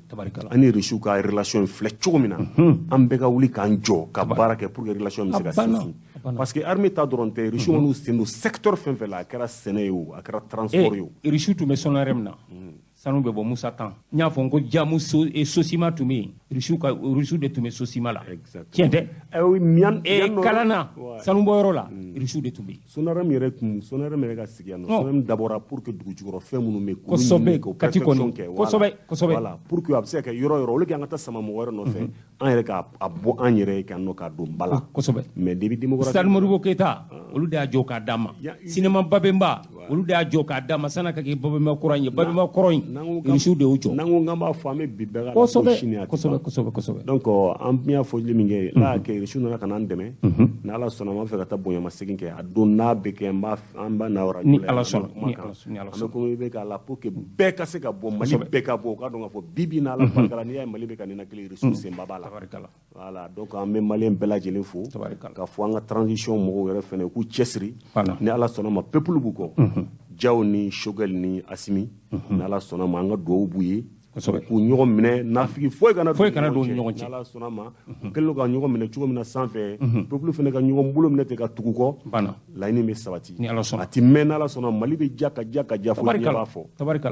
An ni Russiw ka relation filɛ cogo min na, an bɛɛ ka wuli k'an jɔ ka baara kɛ pour que relation bɛ se ka sinsin. Parce que armée ta dɔrɔn tɛ, Russiw n'u sen don secteur fɛn fɛn la, a kɛra sɛnɛ ye o, a kɛra transport ye o. Russiw tun bɛ SONAREM na. Sanu bɛ bɔ Musa tan. N y'a fɔ n ko jamu sosima tun bɛ yen, Russiw de tun bɛ sosima la. Tiɲɛ tɛ? Kalana sanubɔyɔrɔ la, Russiw de tun bɛ yen. SONAREM yɛrɛ tun, SONAREM yɛrɛ ka sigi yan nɔ. SONAREM dabɔra pour que dugu jukɔrɔ fɛn minnu bɛ yen, kosɛbɛ, Kati kɔni, kosɛbɛ, kosɛbɛ. Voilà, pour que a bɛ se ka kɛ yɔrɔ yɔrɔ, au lieu que an ka taa sama mɔgɔ wɛrɛ nɔfɛ, an yɛrɛ ka a bɔ an yɛrɛ ye ka nɔ k'a don ba la. Kosɛbɛ. Mais depuis démocratie. Stade Modibo Keyita, olu de y'a jɔ k'a d'a ma. Cinéma Babemba, olu de y'a jɔ k'a d'a ma san'a ka kɛ Babemba kura in ye. Babemba kɔrɔ in, Russiw de y'o jɔ. N'an ko k'an b'a fɔ, an bɛ bi bɛɛ ka ko sini a tɛ ban. Kosɛbɛ, kosɛbɛ. Donc an y'a fɔli min kɛ, n'a y'a kɛ Russiw nana ka n'an dɛmɛ, n'Ala sɔnna, an b'a fɛ ka taa bonyamasegin kɛ. A don n'a bɛ kɛ, an b'a na radio Ni la Ala yan, sɔnna, kuma ni kan. Ala sɔnna, ni Ala An bɛ sɔnna. communiqué bɛ k'a la pour que bɛɛ ka se ka bɔ, Mali bɛɛ ka bɔ, u k'a dɔn k'a fɔ bi bi in na, Ala barika la, n'i y'a ye Mali bɛ ka ninakili, Russiw senba b'a la. Voilà, donc an bɛ maliyɛn bɛɛ lajɛlen fo, k'a fɔ an ka transition mɔgɔw yɛrɛ fɛnɛ k'u cɛsiri. Ni Ala sɔnna ma, peuple b'u kɔ. Jaw ni Choguel ni Asimi, ni Ala sɔnna ma, an ka dugawu b'u ye. K'u ɲɔgɔn minɛ, nafigi foyi kana don ɲɔgɔn cɛ. N'Ala sɔnna ma, u kɛlen don ka ɲɔgɔn minɛ cogo min na sanfɛ, peuple fana ka ɲɔgɔn bolo minɛ ten ka tugu kɔ, laɲini bɛ sabati. A ti mɛn, n'Ala sɔnna, Mali bɛ ja ka ja ka ja fo diɲɛ b'a fɔ.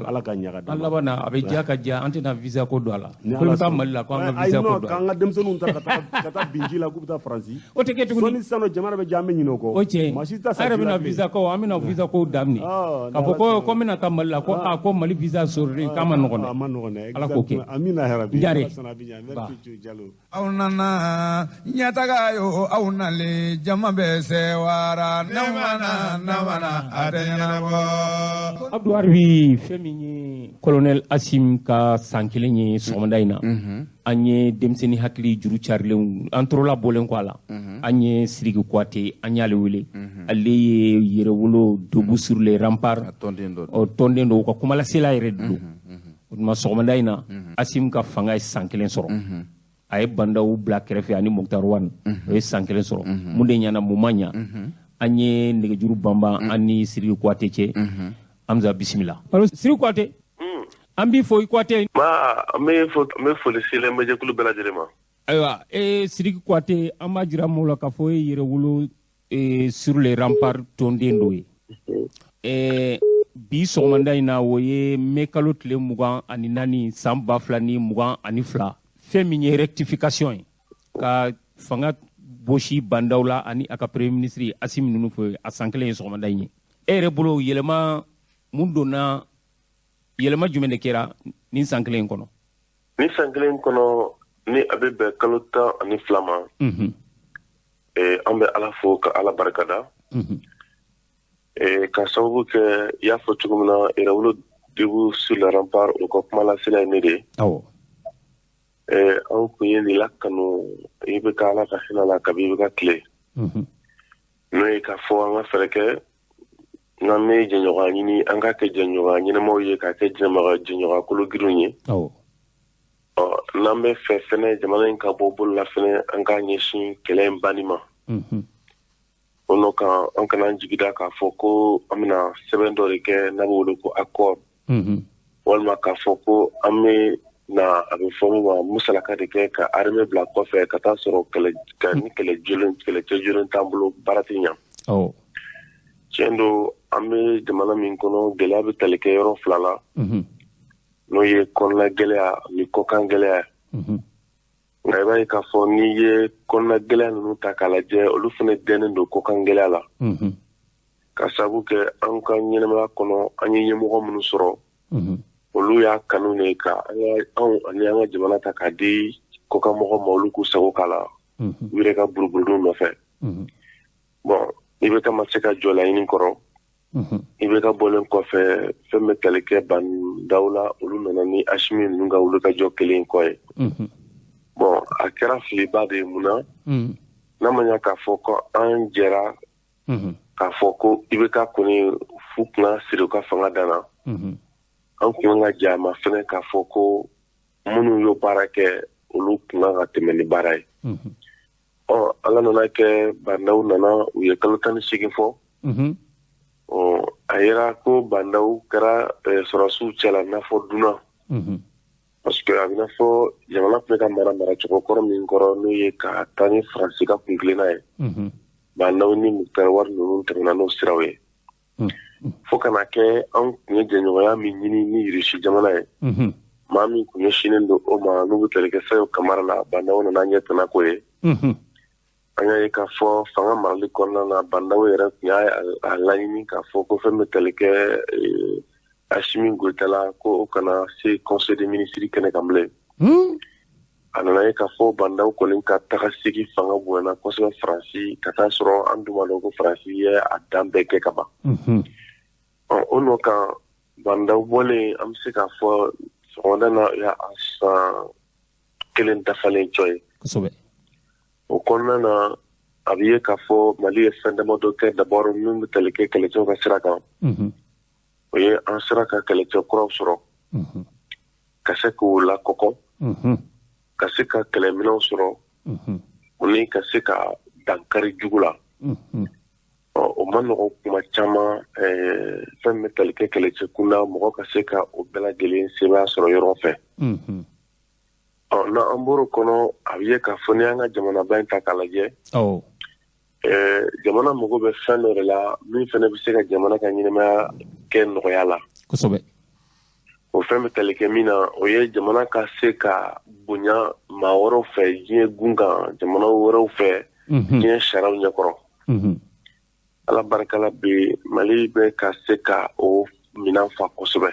Ala ka ɲaga d'an ma. An laban na, a bɛ ja ka ja, an tɛna visa ko don a la. Ko i bɛ taa Mali la ko an ka visa ko don a la. K'an ka denmisɛnninw ta ka taa bin ji la k'u bɛ taa Faransi. O tɛ kɛ tuguni. Sɔnni sisan nɔ, jamana bɛ ja, an bɛ ɲinɛ o kɔ. O tiɲɛ. Maa si tɛ taa An yɛrɛ bɛna visa ko, an bɛna visa ko daminɛ. K'a fɔ ko n bɛna taa Mali la ko aa ko Mali visa sɔrɔli k'a ma nɔgɔn dɛ. A ma nɔgɔn dɛ. Ala k'o kɛ. Amina yarabi. Jare. Aw nana ɲɛtaga yo, aw nalen jama bɛ sewara, namana namana a tɛ ɲɛnabɔ. Abdou Arbi, fɛn min ye colonel Assimi ka san 1 ye sɔgɔmada in na, an ye denmisɛnnin hakili juru carilenw an torola bɔlen kɔ a la, an ye Sidiki Kouyaté, an y'ale wele, ale ye Yɛrɛwolo Debout sur les remparts tɔnden dɔ, u ka kumalasela yɛrɛ de don. O tuma sɔgɔmada in na, Assimi ka fanga ye san 1 sɔrɔ. A ye Bandaw bila kɛrɛfɛ ani Moctar Ouane, o ye san 1 sɔrɔ. Mun de ɲɛna, mun ma ɲa, an ye nɛgɛjuru banban an ni Sidiki Kouyaté cɛ. Hamza, bisimila. Sidiki Kouyaté, an b'i fo i Kouyaté. N bɛ foli se lamɛnjɛkulu bɛɛ lajɛlen ma. Ayiwa, Sidiki Kouyaté, an b'a jira maaw la k'a fɔ e Yɛrɛwolo sur les remparts tɔnden dɔ ye. Bi sɔgɔmada in na, o ye mai kalo tile 24 san 2022, fɛn min ye rectification ye ka fanga bosi Bandaw la ani a ka premier ministre Assimi ninnu fɛ, a san 1 ye sɔgɔmada in ye. E yɛrɛ bolo, yɛlɛma mun donna, yɛlɛma jumɛn de kɛra nin san 1 in kɔnɔ? Nin san 1 in kɔnɔ, ni a bɛ bɛn kalo 12 ma, an bɛ Ala fo ka Ala barikada. Ka sababu kɛ, i y'a fɔ cogo min na, Yɛrɛwolo Debout sur les remparts, o ka kumalasela ye ne de ye. Awɔ. An kun ye nin lakanu i bɛ ka Ala ka hinɛ la kabi i bɛ ka tile. N'o ye k'a fɔ an ka fɛɛrɛ kɛ n'an bɛ jɛɲɔgɔnya ɲini, an k'a kɛ jɛɲɔgɔnya ɲɛnamaw ye, k'a kɛ jɛɲɔgɔnya kologirinw ye. Awɔ. Ɔ, n'an bɛ fɛ fɛnɛ jamana in ka bɔ bolo la fɛnɛ, an k'a ɲɛsin kɛlɛ in banni ma. O nɔ kan, an kana an jigi da k'a fɔ ko an bɛna sɛbɛn dɔ de kɛ n'a bɛ wele ko accord. Walima k'a fɔ ko an bɛ na, a bɛ fɔ min ma musalaka de kɛ ka armée bila kɔfɛ ka taa sɔrɔ ni kɛlɛcɛ jolen t'an bolo, baara tɛ ɲa. Tiɲɛ don, an bɛ jamana min kɔnɔ, gɛlɛya bɛ tali kɛ yɔrɔ 2 la. N'o ye kɔnɔna gɛlɛya ani kɔkan gɛlɛya. Nka i b'a ye k'a fɔ n'i ye kɔnɔna gɛlɛya ninnu ta k'a lajɛ, olu fana dɛnnen don kɔkan gɛlɛya la. Ka sababu kɛ an ka ɲɛnamaya kɔnɔ, an ye ɲɛmɔgɔ minnu sɔrɔ, olu y'a kanu de ka anw ani an ka jamana ta k'a di kɔkanmɔgɔ ma, olu k'u sago k'a la, u yɛrɛ ka buruburuninw nɔfɛ. Bon, i bɛ ka ma se ka jɔ laɲini kɔrɔ. I bɛ ka bɔlen kɔfɛ, fɛn bɛ tali kɛ Bandaw la, olu nana ni Assimi ninnu ka wuli ka jɔ kelen kɔ ye. Bon, a kɛra filiba de ye. Mun na? N'a ma ɲɛ k'a fɔ ko an jɛra k'a fɔ ko i bɛ ka kɔni fu kunna siri u ka fanga dan na, an kun ka jɛ a ma fɛnɛ k'a fɔ ko minnu y'o baara kɛ, olu kun kan ka tɛmɛ ni baara ye. Ɔ, Ala nana kɛ, Bandaw nana, u ye kalo 18 fɔ. Ɔ, a yera ko Bandaw kɛra sɔrɔdasiw cɛla n'a fɔ dunan. Parce que a bɛ n'a fɔ jamana tun bɛ ka maracogo kɔrɔ min kɔrɔ, n'o ye ka taa ni Faransi ka kuntilenna ye. Bandaw ni Moctar Ouane ninnu tɛmɛna n'o siraw ye. Fo kana kɛ an tun ye jɛɲɔgɔnya min ɲini ni Irisi jamana ye. Maa min tun ɲɛsinnen don o ma, n'u bɛ tali kɛ Sadio Kamara la, Bandaw nana ɲɛ tɛna k'o ye. An y'a ye k'a fɔ fanga marali kɔnɔna na, Bandaw yɛrɛ tun y'a laɲini k'a fɔ ko fɛn bɛ tali kɛ Assimi Goïta la, ko o kana se conseil des ministres kɛnɛ kan bilen. A nana ye k'a fɔ Bandaw kɔni ka taga segi fanga bonyana kosɛbɛ Faransi, ka taa sɔrɔ an dun b'a dɔn ko Faransi ye a dan bɛɛ kɛ ka ban. Ɔ, o nɔ kan, Bandaw bɔlen, an bɛ se k'a fɔ sɔgɔmada na y'a san 1 dafalen cɔ ye. Kosɛbɛ. O kɔnɔna na, a bɛ ye k'a fɔ Mali ye fɛn damadɔ kɛ d'abord min bɛ tali kɛ kɛlɛcɛw ka sira kan. O ye an sera ka kɛlɛcɛ kuraw sɔrɔ, ka se k'u lakɔkɔ, ka se ka kɛlɛminɛnw sɔrɔ, o ni ka se ka dankari jugu la. Ɔ, o ma nɔgɔ kuma caman, fɛn min bɛ tali kɛ kɛlɛcɛ kunda, mɔgɔ ka se ka o bɛɛ lajɛlen sebaaya sɔrɔ yɔrɔ fɛ. Ɔ, n'an bɔr'o kɔnɔ, a bɛ ye k'a fɔ n'i y'an ka jamanaba in ta k'a lajɛ, jamana mago bɛ fɛn dɔ de la min fana bɛ se ka jamana ka ɲɛnamaya kɛ nɔgɔya la. O fɛn bɛ tali kɛ min na, o ye jamana ka se ka bonya maa wɛrɛw fɛ diɲɛ gun kan, jamana wɛrɛw fɛ, diɲɛ sariyaw ɲɛkɔrɔ. Ala barika la, bi Mali bɛ ka se ka o minɛn fa kosɛbɛ.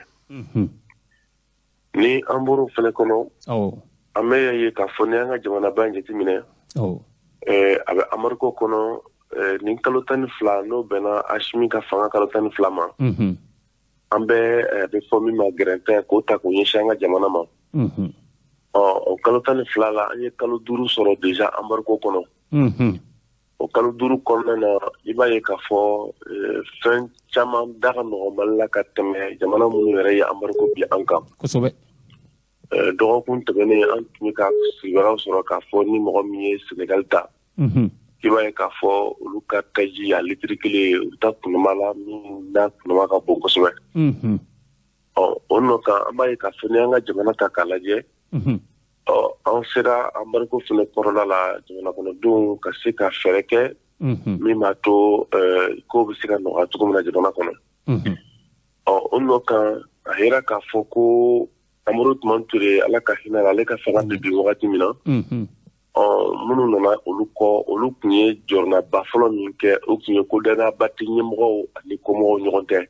Ni an bɔr'o fɛnɛ kɔnɔ, an bɛ ye k'a fɔ ni an ka jamanaba in jateminɛ, a bɛ embargo kɔnɔ nin kalo 12, n'o bɛnna Asimi ka fanga kalo 12 ma. An bɛ a bɛ fɔ min ma gɛrɛntɛ, k'o ta k'o ɲɛsin an ka jamana ma. Ɔ, o kalo 12 la, an ye kalo 5 sɔrɔ déjà embargo kɔnɔ. O kalo 5 kɔnɔna na, i b'a ye k'a fɔ fɛn caman da ka nɔgɔn Mali la ka tɛmɛ jamana minnu yɛrɛ ye embargo bi an kan. Dɔgɔkun tɛmɛnen, an tun bɛ ka kibaruyaw sɔrɔ k'a fɔ ni mɔgɔ min ye Sénégal ta, i b'a ye k'a fɔ olu ka taji a litiri 1, u bɛ taa kunama la min n'a kunama ka bon kosɛbɛ. Ɔ, o nɔ kan, an b'a ye k'a fɔ ni an ka jamana ta k'a lajɛ, ɔ, an sera embargo fana kɔrɔla la, jamana kɔnɔdenw ka se ka fɛɛrɛ kɛ min b'a to kow bɛ se ka nɔgɔya cogo min na jamana kɔnɔ. Ɔ, o nɔ kan, a yira k'a fɔ ko Amadu Tumani Ture, Ala ka hinɛ la, ale ka fanga bɛ bin wagati min na, ɔ, minnu nana olu kɔ, olu tun ye jɔrɔnaba fɔlɔ min kɛ, o tun ye ko danayaba tɛ ɲɛmɔgɔw ani kɔmɔgɔw ɲɔgɔn cɛ.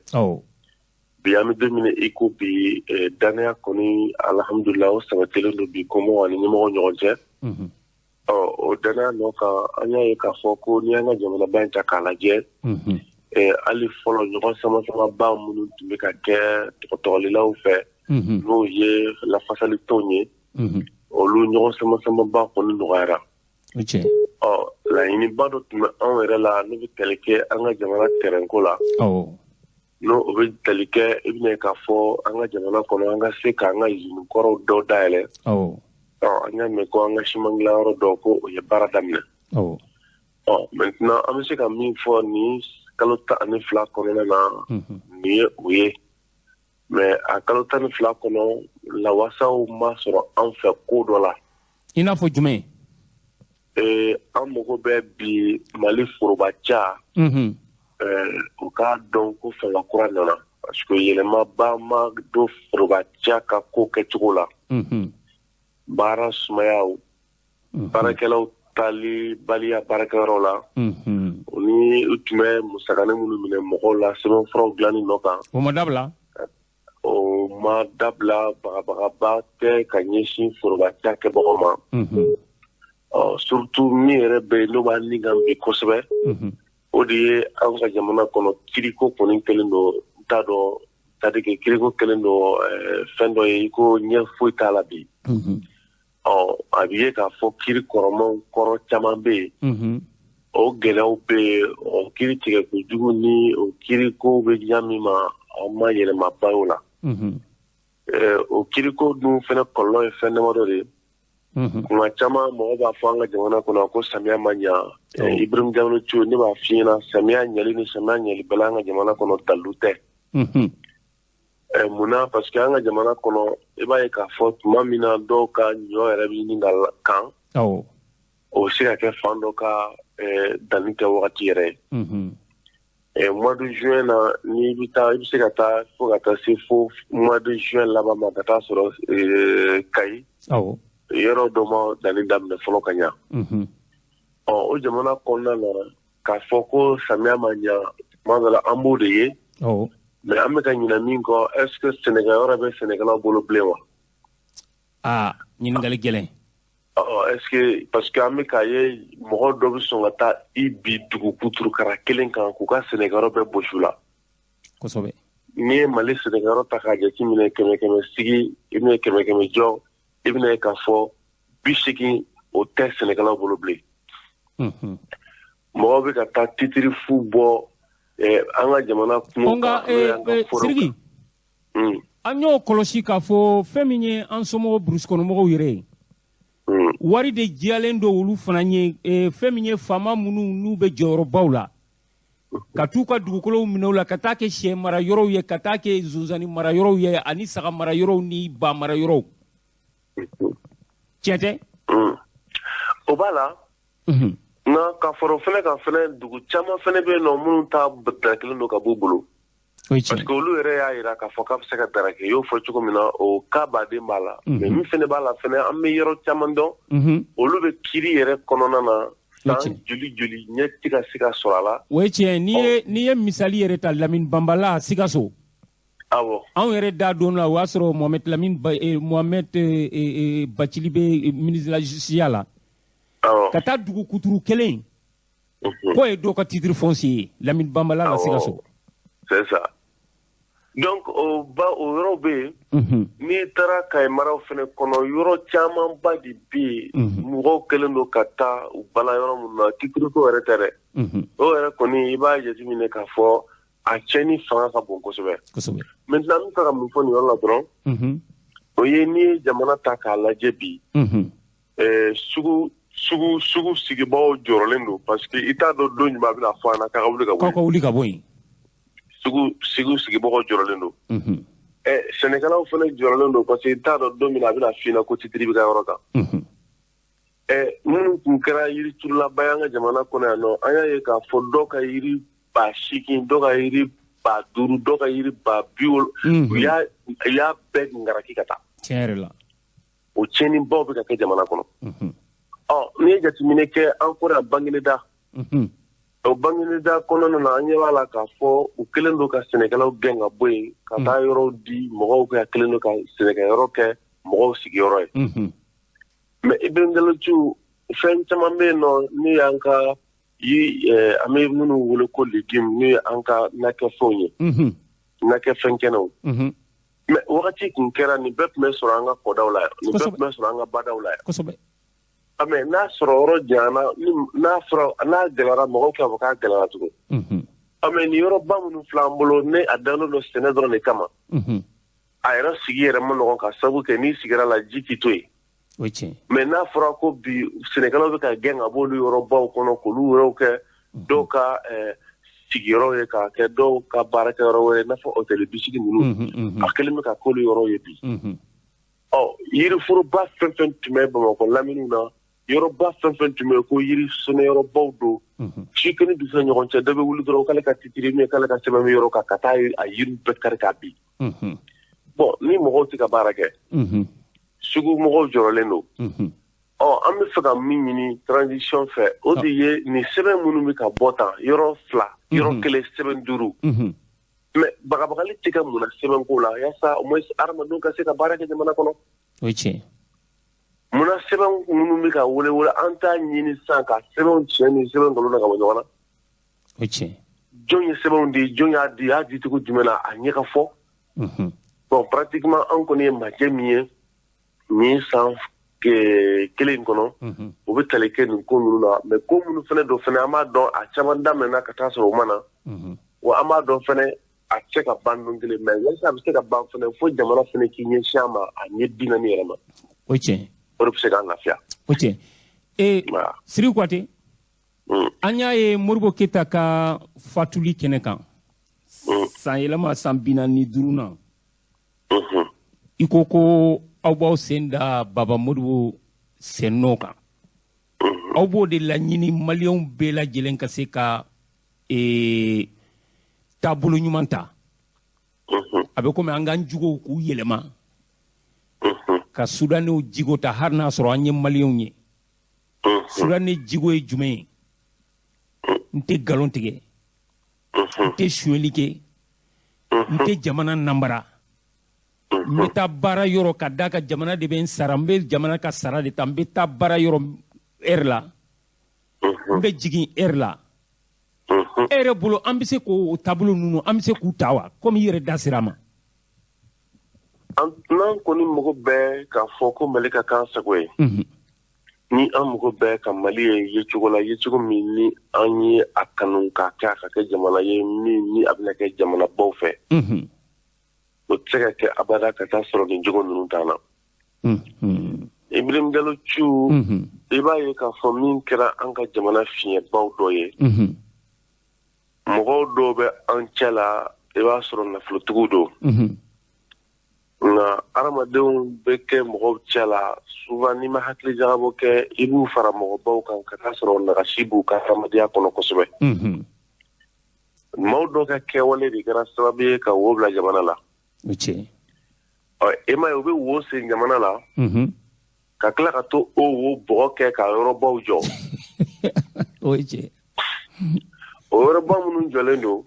Bi an bɛ don min na i ko bi, danaya kɔni, alhamdulilah, o sabatilen don bi kɔmɔgɔw ani ɲɛmɔgɔw ɲɔgɔn cɛ. Ɔ, o danaya nɔ kan, an y'a ye k'a fɔ ko n'i y'an ka jamanaba in ta k'a lajɛ, hali fɔlɔ ɲɔgɔn sama-samaba minnu tun bɛ ka kɛ tɔgɔtɔgɔlilaw fɛ, n'o ye lafasalitɔnw ye, olu ɲɔgɔn sama-samaba kɔni nɔgɔyara. Ɔ, laɲiniba dɔ tun bɛ anw yɛrɛ la, n'o bɛ tali kɛ an ka jamana tɛrɛnko la, n'o o bɛ tali kɛ, i bɛna ye k'a fɔ an ka jamana kɔnɔ, an ka se k'an ka usine kɔrɔw dɔw dayɛlɛ. Ɔ, an y'a mɛn ko an ka siman dilanyɔrɔ dɔw, ko o ye baara daminɛ. Ɔ, maintenant an bɛ se ka min fɔ nin kalo 12 kɔnɔna na, nin ye o ye. Mais a kalo 12 kɔnɔ, lawasaw ma sɔrɔ an fɛ ko dɔ la. I n'a fɔ jumɛn? An mago bɛ bi Mali foroba ca, u k'a dɔn ko fanga kura nana, parce que yɛlɛmaba ma don foroba ca ka ko kɛcogo la. Baara sumayaw, baarakɛlaw taali baliya baarakɛyɔrɔ la, o ni u tun bɛ musakanin minnu minɛ mɔgɔw la sɛbɛnfuraw dilanni nɔ kan, o ma dabila. O ma dabila. Bagabagaba tɛ ka ɲɛsin foroba ca kɛbagaw ma. Ɔ, surtout min yɛrɛ bɛ yen n'o b'a ni kan bi kosɛbɛ, o de ye an ka jamana kɔnɔ kiriko kɔni kɛlen don, n t'a dɔn, c'est à dire que kiriko kɛlen don fɛn dɔ ye i ko ɲɛ foyi t'a la bi. Ɔ, a bɛ ye k'a fɔ kiri kɔrɔmanw kɔrɔ caman bɛ yen, o gɛlɛyaw bɛ yen. O kiri tigɛ kojugu ni o kiriko bɛ ɲa min ma, an ma yɛlɛmaba y'o la. O kiriko dun fɛnɛ kɔlɔlɔ ye fɛn damadɔ de ye. Kuma caman mɔgɔ b'a fɔ an ka jamana kɔnɔ ko samiya ma ɲa. Ibrahim Diallo Thiaw, ne b'a f'i ɲɛna, samiya ɲɛli ni samiya ɲɛlibaliya an ka jamana kɔnɔ, dalu tɛ. Munna? Parce que an ka jamana kɔnɔ, i b'a ye k'a fɔ tuma min na dɔw ka ɲɔ yɛrɛ bɛ ɲini ka kan, o bɛ se ka kɛ fan dɔ ka danni kɛ wagati yɛrɛ ye. Mois de juin na, n'i bɛ taa, i bɛ se ka taa fo ka taa se fo mois de juin laban ma, ka taa sɔrɔ Kayi yɔrɔ dɔ ma danni daminɛ fɔlɔ ka ɲa. Ɔ, o jamana kɔnɔna na, k'a fɔ ko samiya ma ɲa, tuma dɔ la an b'o de ye. Mais an bɛ ka ɲinɛ min kɔ, est ce que sɛnɛkɛyɔrɔ bɛ sɛnɛkɛlaw bolo bilen wa? Aa, ɲininkali gɛlɛn. Ɔ, est ce que, parce que an bɛ k'a ye mɔgɔ dɔ bɛ sɔn ka taa i bi dugu kuturukara kelen kan k'u ka sɛnɛkɛyɔrɔ bɛɛ bosi u la. N'i ye Mali sɛnɛkɛyɔrɔ ta k'a jateminɛ, kɛmɛ kɛmɛ sigi, i bɛna kɛmɛ kɛmɛ jɔ, i bɛna ye k'a fɔ 80 o tɛ sɛnɛkɛlaw bolo bilen. Mɔgɔw bɛ ka taa titiri fu bɔ an ka jamana kungo kan. Nka Sidiki, an y'o kɔlɔsi k'a fɔ fɛn min ye an somɔgɔw burusi kɔnɔmɔgɔw yɛrɛ ye, wari de diyalen don olu fana ye. Fɛn min ye faama minnu n'u bɛ jɔyɔrɔbaw la, Ka t'u ka dugukolow minɛ u la, ka taa kɛ sɛ mara yɔrɔw ye, ka taa kɛ zonzanni mara yɔrɔw ye, ani saga mara yɔrɔw ni ba mara yɔrɔw. Tiɲɛ tɛ? O b'a la. Nka ka fara o fɛnɛ kan fɛnɛ, dugu caman fɛnɛ bɛ yen nɔ minnu ta darakilen don ka b'u bolo. Parce que olu yɛrɛ y'a jira k'a fɔ k'a bɛ se ka daraki, i y'o fɔ cogo min na, o cas baden b'a la. Mais min fɛnɛ b'a la fɛnɛ, an bɛ yɔrɔ caman dɔn, olu bɛ kiiri yɛrɛ kɔnɔna na san joli joli, ɲɛ tɛ ka se ka sɔrɔ a la. O ye tiɲɛ. N'i ye misali yɛrɛ ta, Lamine Banbala, Sikaso. Awɔ. Anw yɛrɛ da don la, o y'a sɔrɔ Mohamed Lamine Mohamed Bacili bɛ ministre de la justice la. Awɔ. Ka taa dugu kuturu kelen, k'o ye dɔw ka titre foncier ye, Lamine Banbala la, Sikaso. C'est ça. Donc o ba o yɔrɔ bɛ yen. N'i taara Kayi maraw fɛnɛ kɔnɔ, yɔrɔ camanba de bɛ yen, mɔgɔw kɛlen don ka taa u bala yɔrɔ min na, titre ko yɛrɛ tɛ dɛ. O yɛrɛ kɔni, i b'a jateminɛ k'a fɔ a tiɲɛni fanga ka bon kosɛbɛ. Maintenant, n bɛ fɛ ka mun fɔ nin yɔrɔ la dɔrɔn, o ye n'i ye jamana ta k'a lajɛ bi, sugu sugu sugu sigibaaw jɔrɔlen don, parce que i t'a dɔn don jumɛn a bɛna fɔ an na k'a ka wuli ka bɔ yen. K'aw ka wuli ka bɔ yen. Sugu sigibagaw jɔrɔlen don. Sɛnɛkɛlaw fana jɔrɔlen don, parce que i t'a dɔn don min na a bɛna f'i ɲɛna ko titre bɛ ka yɔrɔ kan. Minnu tun kɛra yiriturulaba ye an ka jamana kɔnɔ yan nɔ, an y'a ye k'a fɔ dɔw ka yiri 8000, dɔw ka yiri 5000, dɔw ka yiri 70,000, u y'a bɛɛ ngaraki ka taa. Tiɲɛ yɛrɛ la. O tiɲɛnibaw bɛ ka kɛ jamana kɔnɔ. Ɔ, n'i ye jateminɛ kɛ an kɔrɔ yan, Bangineda. O Bangineda kɔnɔna na, an ɲɛ b'a la k'a fɔ u kɛlen don ka sɛnɛkɛlaw gɛn ka bɔ yen, ka taa yɔrɔw di mɔgɔw ka kɛlen don ka sɛnɛkɛyɔrɔ kɛ mɔgɔw sigiyɔrɔ ye. Mais Ibrahim Diallo Thiou, fɛn caman bɛ yen nɔ n'u y'an ka yi, an bɛ minnu wele ko légumes, n'u ye an ka nakɛfɛnw ye, nakɛfɛn kɛnɛw. Mais wagati tun kɛra, nin bɛɛ tun bɛ sɔrɔ an ka kɔdaw la yan, nin bɛɛ tun bɛ sɔrɔ an ka badaw la yan. Mais n'a sɔrɔ yɔrɔ janyana, n'a fɔra n'a gɛlɛyara, mɔgɔw k'a fɔ k'a gɛlɛyara tugun. Mais nin yɔrɔba minnu filɛ an bolo, ne a dalen don sɛnɛ dɔrɔn de kama. A yɛrɛ sigi yɛrɛ ma nɔgɔn, ka sababu kɛ n'i sigira la, ji t'i to yen. Mais n'a fɔra ko bi sɛnɛkɛlaw bɛ ka gɛn ka bɔ olu yɔrɔbaw kɔnɔ, k'olu yɔrɔw kɛ dɔw ka sigiyɔrɔ ye, k'a kɛ dɔw ka baarakɛyɔrɔ wɛrɛ, i n'a fɔ hôtel bisigi ninnu, a kɛlen bɛ ka k'olu yɔrɔw ye bi. Ɔ, yiriforoba fɛn fɛn tun bɛ Bamakɔ laminiw na, yɔrɔba fɛn fɛn tun bɛ yen ko yiri sɛnɛyɔrɔbaw don, si kelen dusu ni ɲɔgɔn cɛ, dɔ bɛ wuli dɔrɔn k'ale ka titre min ye, k'ale ka sɛbɛn bɛ yɔrɔ kan, ka taa a yiriw bɛɛ kari k'a bin. Bon, ni mɔgɔw tɛ ka baara kɛ, sugu mɔgɔw jɔrɔlen don. Ɔ, an bɛ fɛ ka min ɲini transition fɛ, o de ye nin sɛbɛn minnu bɛ ka bɔ tan, yɔrɔ fila, yɔrɔ kelen, sɛbɛn duuru. Mais bagabagali tɛ kɛ mun na sɛbɛnko la, yaasa au moins hadamadenw ka se ka baara kɛ jamana kɔnɔ? O ye tiɲɛ. Munna sɛbɛn minnu bɛ ka wele wele, an t'a ɲini sisan ka sɛbɛnw tiɲɛ ni sɛbɛn nkalon na ka bɔ ɲɔgɔn na? O ye tiɲɛ. Jɔn ye sɛbɛnw di? Jɔn y'a di? A di cogo jumɛn na? A ɲɛ ka fɔ. Bon, pratiquement an kɔni ye majɛ min ye nin san kelen in kɔnɔ, o bɛ tali kɛ nin ko ninnu na. Mais ko minnu fana don fana, an b'a dɔn a caman daminɛna ka taa sɔrɔ o ma na. Wa an b'a dɔn fana a tɛ se ka ban don kelen. Mais walasa a bɛ se ka ban fana, fo jamana fana k'i ɲɛsin a ma a ɲɛ 40 yɛrɛ ma. O ye tiɲɛ. O de bɛ se k'an lafiya. O tiɲɛ. Sidiki Kuyate, an y'a ye Modibo Keyita ka fatuli kɛnɛ kan, san yɛlɛma san 45na, i ko ko aw b'aw sen da Baba Modibo sen nɔ kan. Aw b'o de laɲini maliyɛnw bɛɛ lajɛlen ka se ka taabolo ɲuman ta. A bɛ komi an k'an juguw k'u yɛlɛma, ka Sudanɛw jigo ta, hali n'a sɔrɔ an ye maliyɛnw ye. Sudanɛ jigo ye jumɛn ye? N tɛ nkalon tigɛ, n tɛ sonyɛli kɛ, n tɛ jamana nanbara, n bɛ taa baara yɔrɔ ka d'a ka jamana de bɛ n sara, n bɛ jamana ka sara de ta, n bɛ taa baara yɔrɔ heure la, n bɛ jigin heure la. E yɛrɛ bolo, an bɛ se k'o taabolo ninnu, an bɛ se k'u ta wa, komi i yɛrɛ da sera a ma? N'an kɔni mago bɛɛ k'a fɔ ko Mali ka k'an sago ye, ni an mago bɛɛ ka Mali ye yecogo la, yecogo min ni an ye a kanu k'a kɛ a ka kɛ jamana ye min ni a bɛna kɛ jamanabaw fɛ, o tɛ se ka kɛ abada ka taa sɔrɔ nin jogo ninnu t'an na. Ibrahim Diallo Thiou, i b'a ye k'a fɔ min kɛra an ka jamana fiɲɛbaw dɔ ye, Mɔgɔw dɔw bɛ an cɛ la, i b'a sɔrɔ nafolotigiw don. Nka hadamadenw bɛ kɛ mɔgɔw cɛ la, souvent n'i ma hakili jagabɔ kɛ, i b'u fara mɔgɔbaw kan ka taa sɔrɔ nagasi b'u ka hadamadenya kɔnɔ kosɛbɛ. Maaw dɔw ka kɛwale de kɛra sababu ye ka wo bila jamana la. Ɔ, e m'a ye, u bɛ wo sen jamana la, ka tila ka to o wo bɔgɔ kɛ ka yɔrɔbaw jɔ. O ye tiɲɛ. O yɔrɔba minnu jɔlen don,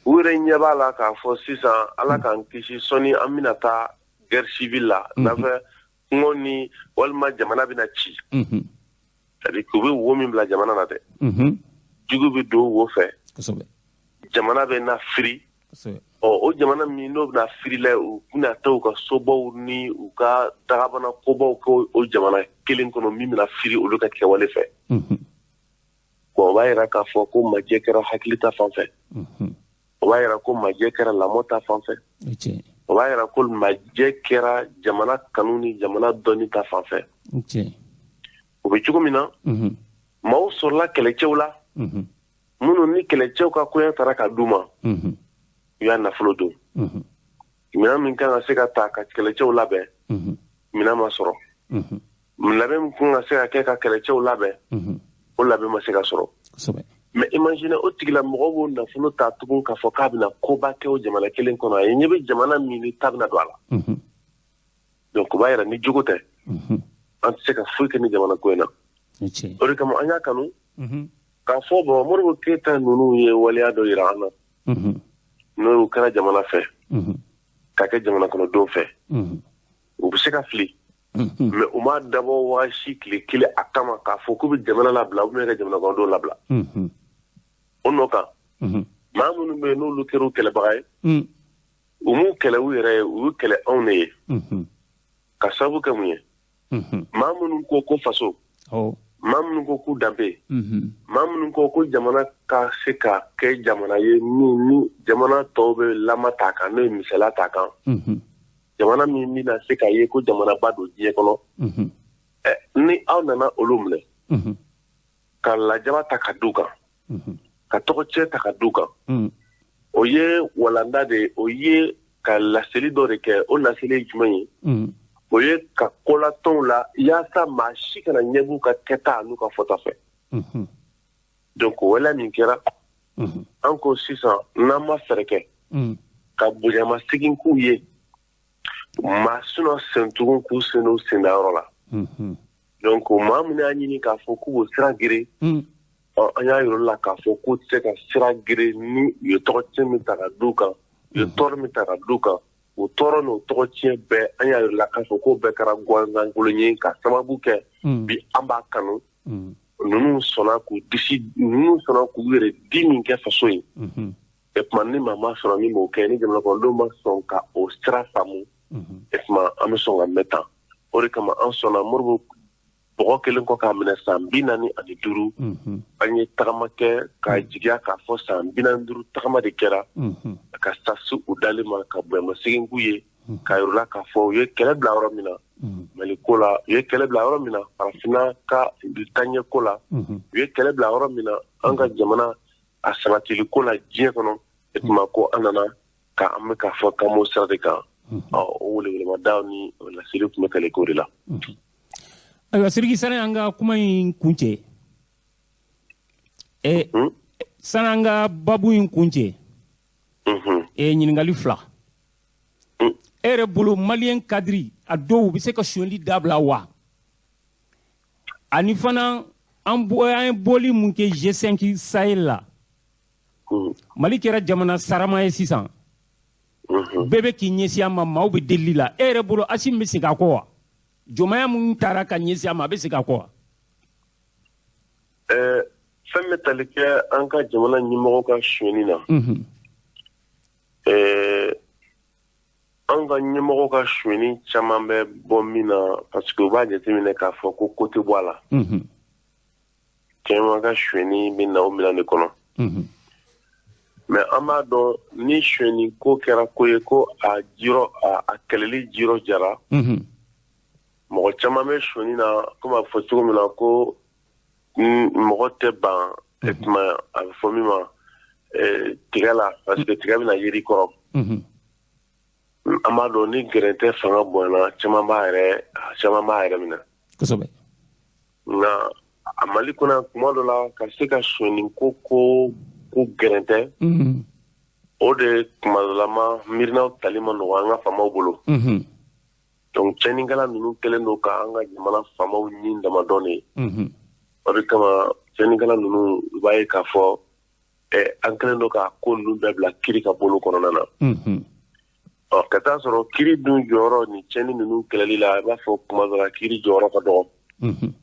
u yɛrɛ ɲɛ b'a la k'a fɔ sisan, Ala k'an kisi, sɔnni an bɛna taa guerre civile la, n'afɛ kungo ni walima jamana bɛna ci. C'est à dire u bɛ wo min bila jamana na dɛ, jugu bɛ don wo fɛ, jamana bɛ na firi. Ɔ, o jamana min n'o bɛna firi la, u bɛna taa u ka sobaw ni u ka dagabana kobaw kɛ o jamana kelen kɔnɔ min bɛna firi olu ka kɛwale fɛ. Bon, o b'a yira k'a fɔ ko majɛ kɛra hakili ta fan fɛ, o b'a yira ko majɛ kɛra lamɔ ta fan fɛ, o b'a yira ko majɛ kɛra jamana kanu ni jamana dɔnni ta fan fɛ. O bɛ cogo min na, maaw sɔrɔla kɛlɛcɛw la minnu ni kɛlɛcɛw ka koɲɛ taara ka d'u ma, u y'a nafolo don. Minɛn min kan ka se ka ta ka kɛlɛcɛw labɛn, minɛn ma sɔrɔ. Labɛn min kan ka se ka kɛ ka kɛlɛcɛw labɛn, o labɛn ma se ka sɔrɔ. Mais imagine, o tigilamɔgɔ b'o nafolo ta tugun k'a fɔ k'a bɛna koba kɛ o jamana kelen kɔnɔ, a ye ɲɛ bɛ jamana min ni ta bɛna don a la. Donc o b'a yira ni jogo tɛ, an tɛ se ka foyi kɛ ni jamana ko in na. O de kama an y'a kanu k'a fɔ, bon, Modibo Keyita ninnu ye waleya dɔ yira an na, n'o kɛra jamana fɛ ka kɛ jamana kɔnɔdenw fɛ. U bɛ se ka fili, mais u m'a dabɔ waasi tile kelen a kama k'a fɔ k'u bɛ jamana labila ou bien ka jamana kɔnɔdenw labila. O nɔ kan, maa minnu bɛ yen n'olu kɛra u kɛlɛbaga ye, u m'u kɛlɛ u yɛrɛ ye, u y'u kɛlɛ anw de ye. Ka sababu kɛ mun ye? Maa minnu ko ko faso, maa minnu ko k'u danbe, maa minnu ko ko jamana ka se ka kɛ jamana ye min ni jamana tɔw bɛ lama t'a kan, n'o ye misaliya t'a kan, jamana min bɛna se ka ye ko jamanaba don diɲɛ kɔnɔ, ni aw nana olu minɛ ka lajaba ta ka d'u kan, ka tɔgɔcɛ ta ka d'u kan, o ye walanda de ye, o ye ka laseli dɔ de kɛ. O laseli ye jumɛn ye? O ye ka kolatɔnw la yaasa maa si kana ɲɛ b'u ka kɛta n'u ka fɔta fɛ. Donc o waleya min kɛra, an ko sisan n'an ma fɛɛrɛ kɛ ka bonyamasegin k'u ye, maa sinɔ sen tugun k'u sen n'u sen dayɔrɔ la. Donc maa min y'a ɲini k'a fɔ k'u b'o sira gere, an y'a yir'u la k'a fɔ k'u tɛ se ka sira gere ni u ye tɔgɔcɛn min ta ka d'u kan, u ye tɔɔrɔ min ta ka d'u kan. O tɔɔrɔ n'o tɔgɔcɛn bɛɛ, an y'a yir'u la k'a fɔ k'o bɛɛ kɛra gansankolon ye, ka sababu kɛ bi an b'a kanu. Ninnu sɔnna k'u disi, ninnu sɔnna k'u yɛrɛ di min kɛ faso ye. E tuma ni maa ma sɔrɔ min b'o kɛ, ni jamana kɔnɔdenw ma sɔn ka o sira faamu, e tuma an bɛ sɔn ka mɛn tan. O de kama an sɔnna Modibo bɔgɔ kelen kɔ k'a minɛ san 45, an ye tagama kɛ k'a jigiya k'a fɔ san 45 tagama de kɛra ka taa se u dalen ma, ka bonyamasegin k'u ye, k'a yir'u la k'a fɔ u ye kɛlɛ bila yɔrɔ min na Mali ko la, u ye kɛlɛ bila yɔrɔ min na farafinna ka taaɲɛ ko la, u ye kɛlɛ bila yɔrɔ min na an ka jamana a sabatili ko la diɲɛ kɔnɔ. E tuma ko an nana ka an bɛ k'a fɔ k'an b'o sira de kan. O welewelemadaw ni laseli tun bɛ kɛlɛ ko de la. Ayiwa Sidiki, sani an ka kuma in kuncɛ, sani an ka babu in kuncɛ, ɲininkali fila. E yɛrɛ bolo, malien cadre a dɔw bɛ se ka sonyali dabila wa? Ani fana, an ye bɔli mun kɛ G5 Sahel la, Mali kɛra jamana sarama ye sisan, bɛɛ bɛ k'i ɲɛsin a ma, maaw bɛ delili la. E yɛrɛ bolo, Assimi bɛ segin a kɔ wa? Jɔnmaya mun taara ka ɲɛsin a ma, a bɛ segin a kɔ wa? Fɛn bɛ tali kɛ an ka jamana ɲɛmɔgɔw ka sonyɛni na. An ka ɲɛmɔgɔw ka sonyɛni caman bɛ bɔ min na, parce que u b'a jateminɛ k'a fɔ ko ko tɛ bɔ a la. Caman ka sonyɛni bɛ na o minɛn de kɔnɔ. Mais an b'a dɔn ni sonyɛni ko kɛra ko ye ko a jirɔ a kɛlɛli jirɔ jara. Mɔgɔ caman bɛ sonyɛni na, komi a fɔ cogo min na ko mɔgɔ tɛ ban, e tuma a bɛ fɔ min ma Tiga la, parce que tiga bɛna yiri kɔrɔ. An b'a dɔn ni gɛrɛntɛ fanga bonyana, caman b'a yɛrɛ minɛ. Kosɛbɛ. Nka a Mali kɔnɔ kuma dɔ la ka se ka sonyani ko gɛrɛntɛ. O de kuma dɔ la ma miirinaw tali ma nɔgɔ an ka faamaw bolo. Donc tiɲɛnikɛla ninnu kɛlen don ka an ka jamana faamaw ɲin damadɔn de. O de kama tiɲɛnikɛla ninnu i b'a ye k'a fɔ an kɛlen don ka ko ninnu bɛɛ bila kiri ka bolo kɔnɔna na. Ɔ ka taa sɔrɔ kiri dun jɔyɔrɔ ni tiɲɛni ninnu kɛlɛli la, i b'a fɔ kuma dɔ la kiri jɔyɔrɔ ka dɔgɔ.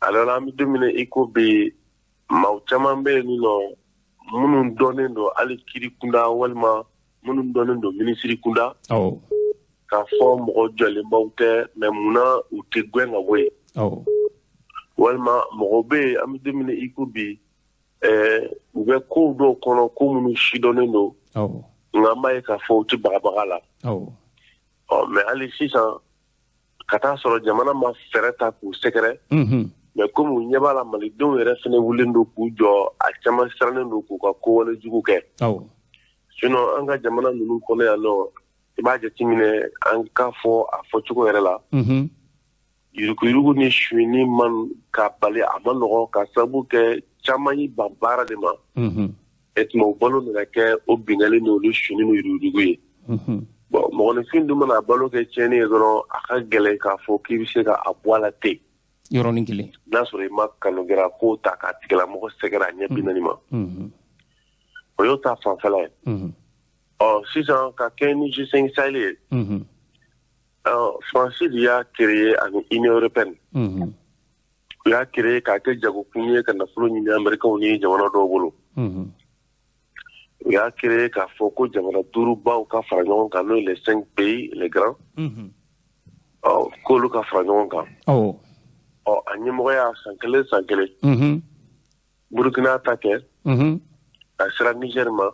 A dɔ la an bɛ don min na i ko bi, maaw caman bɛ yen nɔ minnu dɔnnen don hali kiri kunda walima minnu dɔnnen don minisiri kunda. K'a fɔ mɔgɔ jɔlenbaw tɛ, mais munna u tɛ gɛn ka bɔ yen. Walima mɔgɔw bɛ yen an bɛ don min na i ko bi, u bɛ kow dɔw kɔnɔ ko minnu sidɔnnen don. Nka an b'a ye k'a fɔ u tɛ bagabaga la. Ɔ mais hali sisan ka taa sɔrɔ jamana ma fɛɛrɛ ta k'u sɛgɛrɛ. Mais komi u ɲɛ b'a la malidenw yɛrɛ fana wulilen don k'u jɔ, a caman sirannen don k'u ka kowale jugu kɛ. Sinon an ka jamana ninnu kɔnɔ yan nɔ, i b'a jateminɛ an ka fɔ a fɔcogo yɛrɛ la. Yuruguyurugu ni sonyani man ka bali a ma nɔgɔ ka sababu kɛ caman y'i ban baara de ma. E tuma u balo nana kɛ o binkanni n'olu sonyani ni yuruguyurugu ye. Bon mɔgɔninfin dun mana balo kɛ tiɲɛni ye dɔrɔn, a ka gɛlɛn k'a fɔ k'i bɛ se ka a bɔ a la ten. Yɔrɔnin kelen. N'a sɔrɔ i ma kanugɛra ko ta k'a tigilamɔgɔ sɛgɛrɛ a ɲɛ 40 ma. O y'o ta fanfɛla ye. Ɔ sisan ka kɛ ni G5 Sahel ye. Faransi de y'a créé ani Union européenne. U y'a créé k'a kɛ jagokun ye ka nafolo ɲini Américains ni jamana dɔw bolo. U y'a créé k'a fɔ ko jamana duurubaw ka fara ɲɔgɔn kan, n'o ye les 5 pays les grands. Ɔ k'olu ka fara ɲɔgɔn kan. Ɔ a ɲɛmɔgɔya san kelen san kelen. Burukina ta kɛ. A sera Niger ma.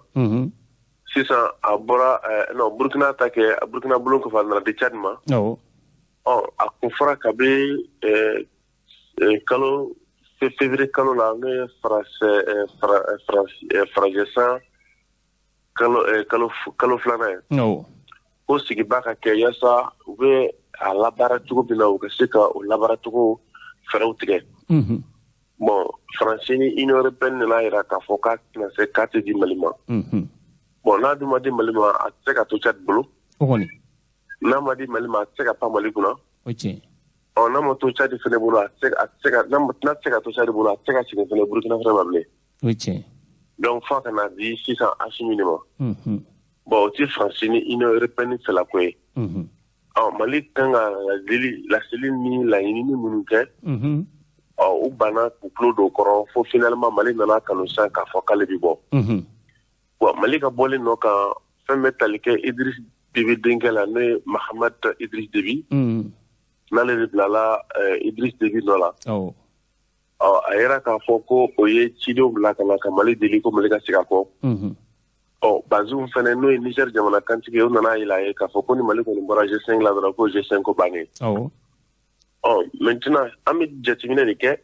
Sisan a bɔra non Burukina ta kɛ, Burukina bulon kɔfɛ a nana di Tchad ma. Ɔ a kun fɔra kabi kalo février kalo la, n'o ye farajɛ san kalo filanan ye. Ko sigiba ka kɛ yaasa u bɛ a labaara cogo min na, u ka se ka o labaara cogo fɛɛrɛw tigɛ. Bon Faransi ni Union européenne nana yira k'a fɔ k'a tɛna se k'a tɛ di Mali ma. Bon n'a dun ma di Mali ma, a tɛ se ka to Tchad bolo. N'a ma di Mali ma, a tɛ se ka pan Mali kunna. Ɔ n'a ma to Tchad fɛnɛ bolo, a tɛ se ka n'a tɛ se ka to Tchad bolo, a tɛ se ka segin fɛnɛ Burukina fɛnɛ ma bilen. Donc f'a ka na di sisan Assimi de ma. Bon o tɛ Faransi ni Union européenne fɛlako ye. Ɔ Mali kan ka laseli ni laɲinini minnu kɛ. Ɔ u banna k'u tulo don o kɔrɔ fo finalement Mali nana kanu sisan k'a fɔ k'ale bi bɔ. Bon Mali ka bɔlen nɔ kan fɛn bɛ tali kɛ Idriss Déby denkɛ la, n'o ye Mahamad Idriss Déby. N'ale de bilala Idriss Déby nɔ la. Ɔ a yɛrɛ k'a fɔ ko o ye cidenw bila ka na ka Mali deli ko Mali ka segin a kɔ. Ɔ Bazoum fɛnɛ n'o ye Niger jamana kantigi ye, o nana yira a ye k'a fɔ ko ni Mali kɔni bɔra G5 la dɔrɔn ko G5 ko bannen. Ɔ maintenant an bɛ jateminɛ de kɛ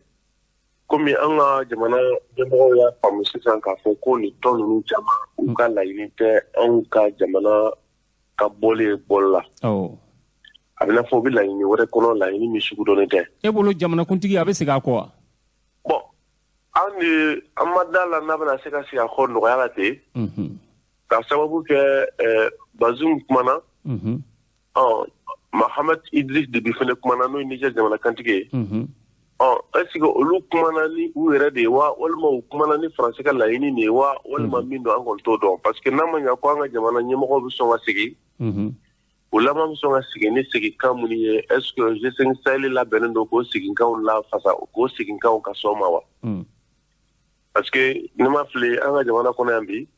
komi an ka jamana ɲɛmɔgɔw y'a faamu sisan k'a fɔ ko nin tɔn ninnu caman u ka laɲini tɛ anw ka jamana ka bɔli ye bɔli la. A bɛ n'a fɔ u bɛ laɲini wɛrɛ kɔnɔ, laɲini min sugu dɔnnen tɛ. E bolo jamanakuntigi a bɛ segin a kɔ wa? Bon an de an ma da la n'a bɛna se ka segin a kɔ nɔgɔya la ten. Ka sababu kɛ Bazoum kumana. Ɔ Mahamad Idriss Déby fɛnɛ kumana, n'o ye Niger jamana kantigi ye. Ɔ est ce que olu kumana ni u yɛrɛ de ye wa, walima u kumana ni Faransi ka laɲini de ye wa, walima min don an kɔni t'o dɔn. Parce que n'a ma ɲɛ ko an ka jamana ɲɛmɔgɔw bɛ sɔn ka sigi, u laban bɛ sɔn ka sigi ni seginkan minnu ye, est ce que G5 Sahel labɛnnen don k'o seginkanw lafasa, k'o seginkanw ka sɔn ma wa? Parce que ne ma fili, an ka jamana kɔnɔ yan bi,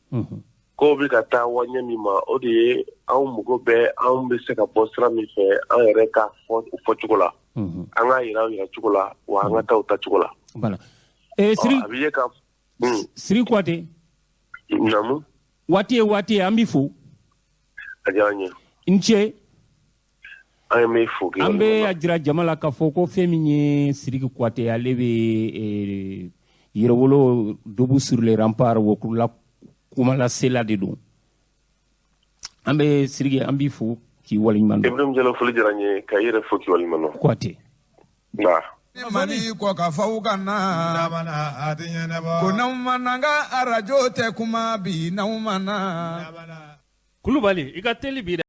kow bɛ ka taa waɲɛ min ma, o de ye anw mago bɛ anw bɛ se ka bɔ sira min fɛ an yɛrɛ ka fɔ o fɔcogo la. An k'a yira o yira cogo la, wa an ka taa o tacogo la. Voilà. Siri, a bɛ ye ka Siri Kouyaté. Naamu. Waati ye waati ye, an b'i fo. A diyara n ye. I ni ce. An bɛ fo. An bɛ a jira jama la k'a fɔ ko fɛn min ye Sidiki Kouyaté, ale bɛ Yɛrɛwolo debout sur les remparts wokurula kumalasela de don. An bɛ Sidiki, an b'i fo k'i waleɲuman dɔn. Ibrahim Jalo, foli diyara n ye, ka i yɛrɛ fo k'i waleɲuman dɔn. Kuyate. Nka. Mali kɔ ka faw ka na ko n'anw ma na, n ka arajo tɛ kuma bi n'anw ma na. Kulubali, i ka teli bi dɛ.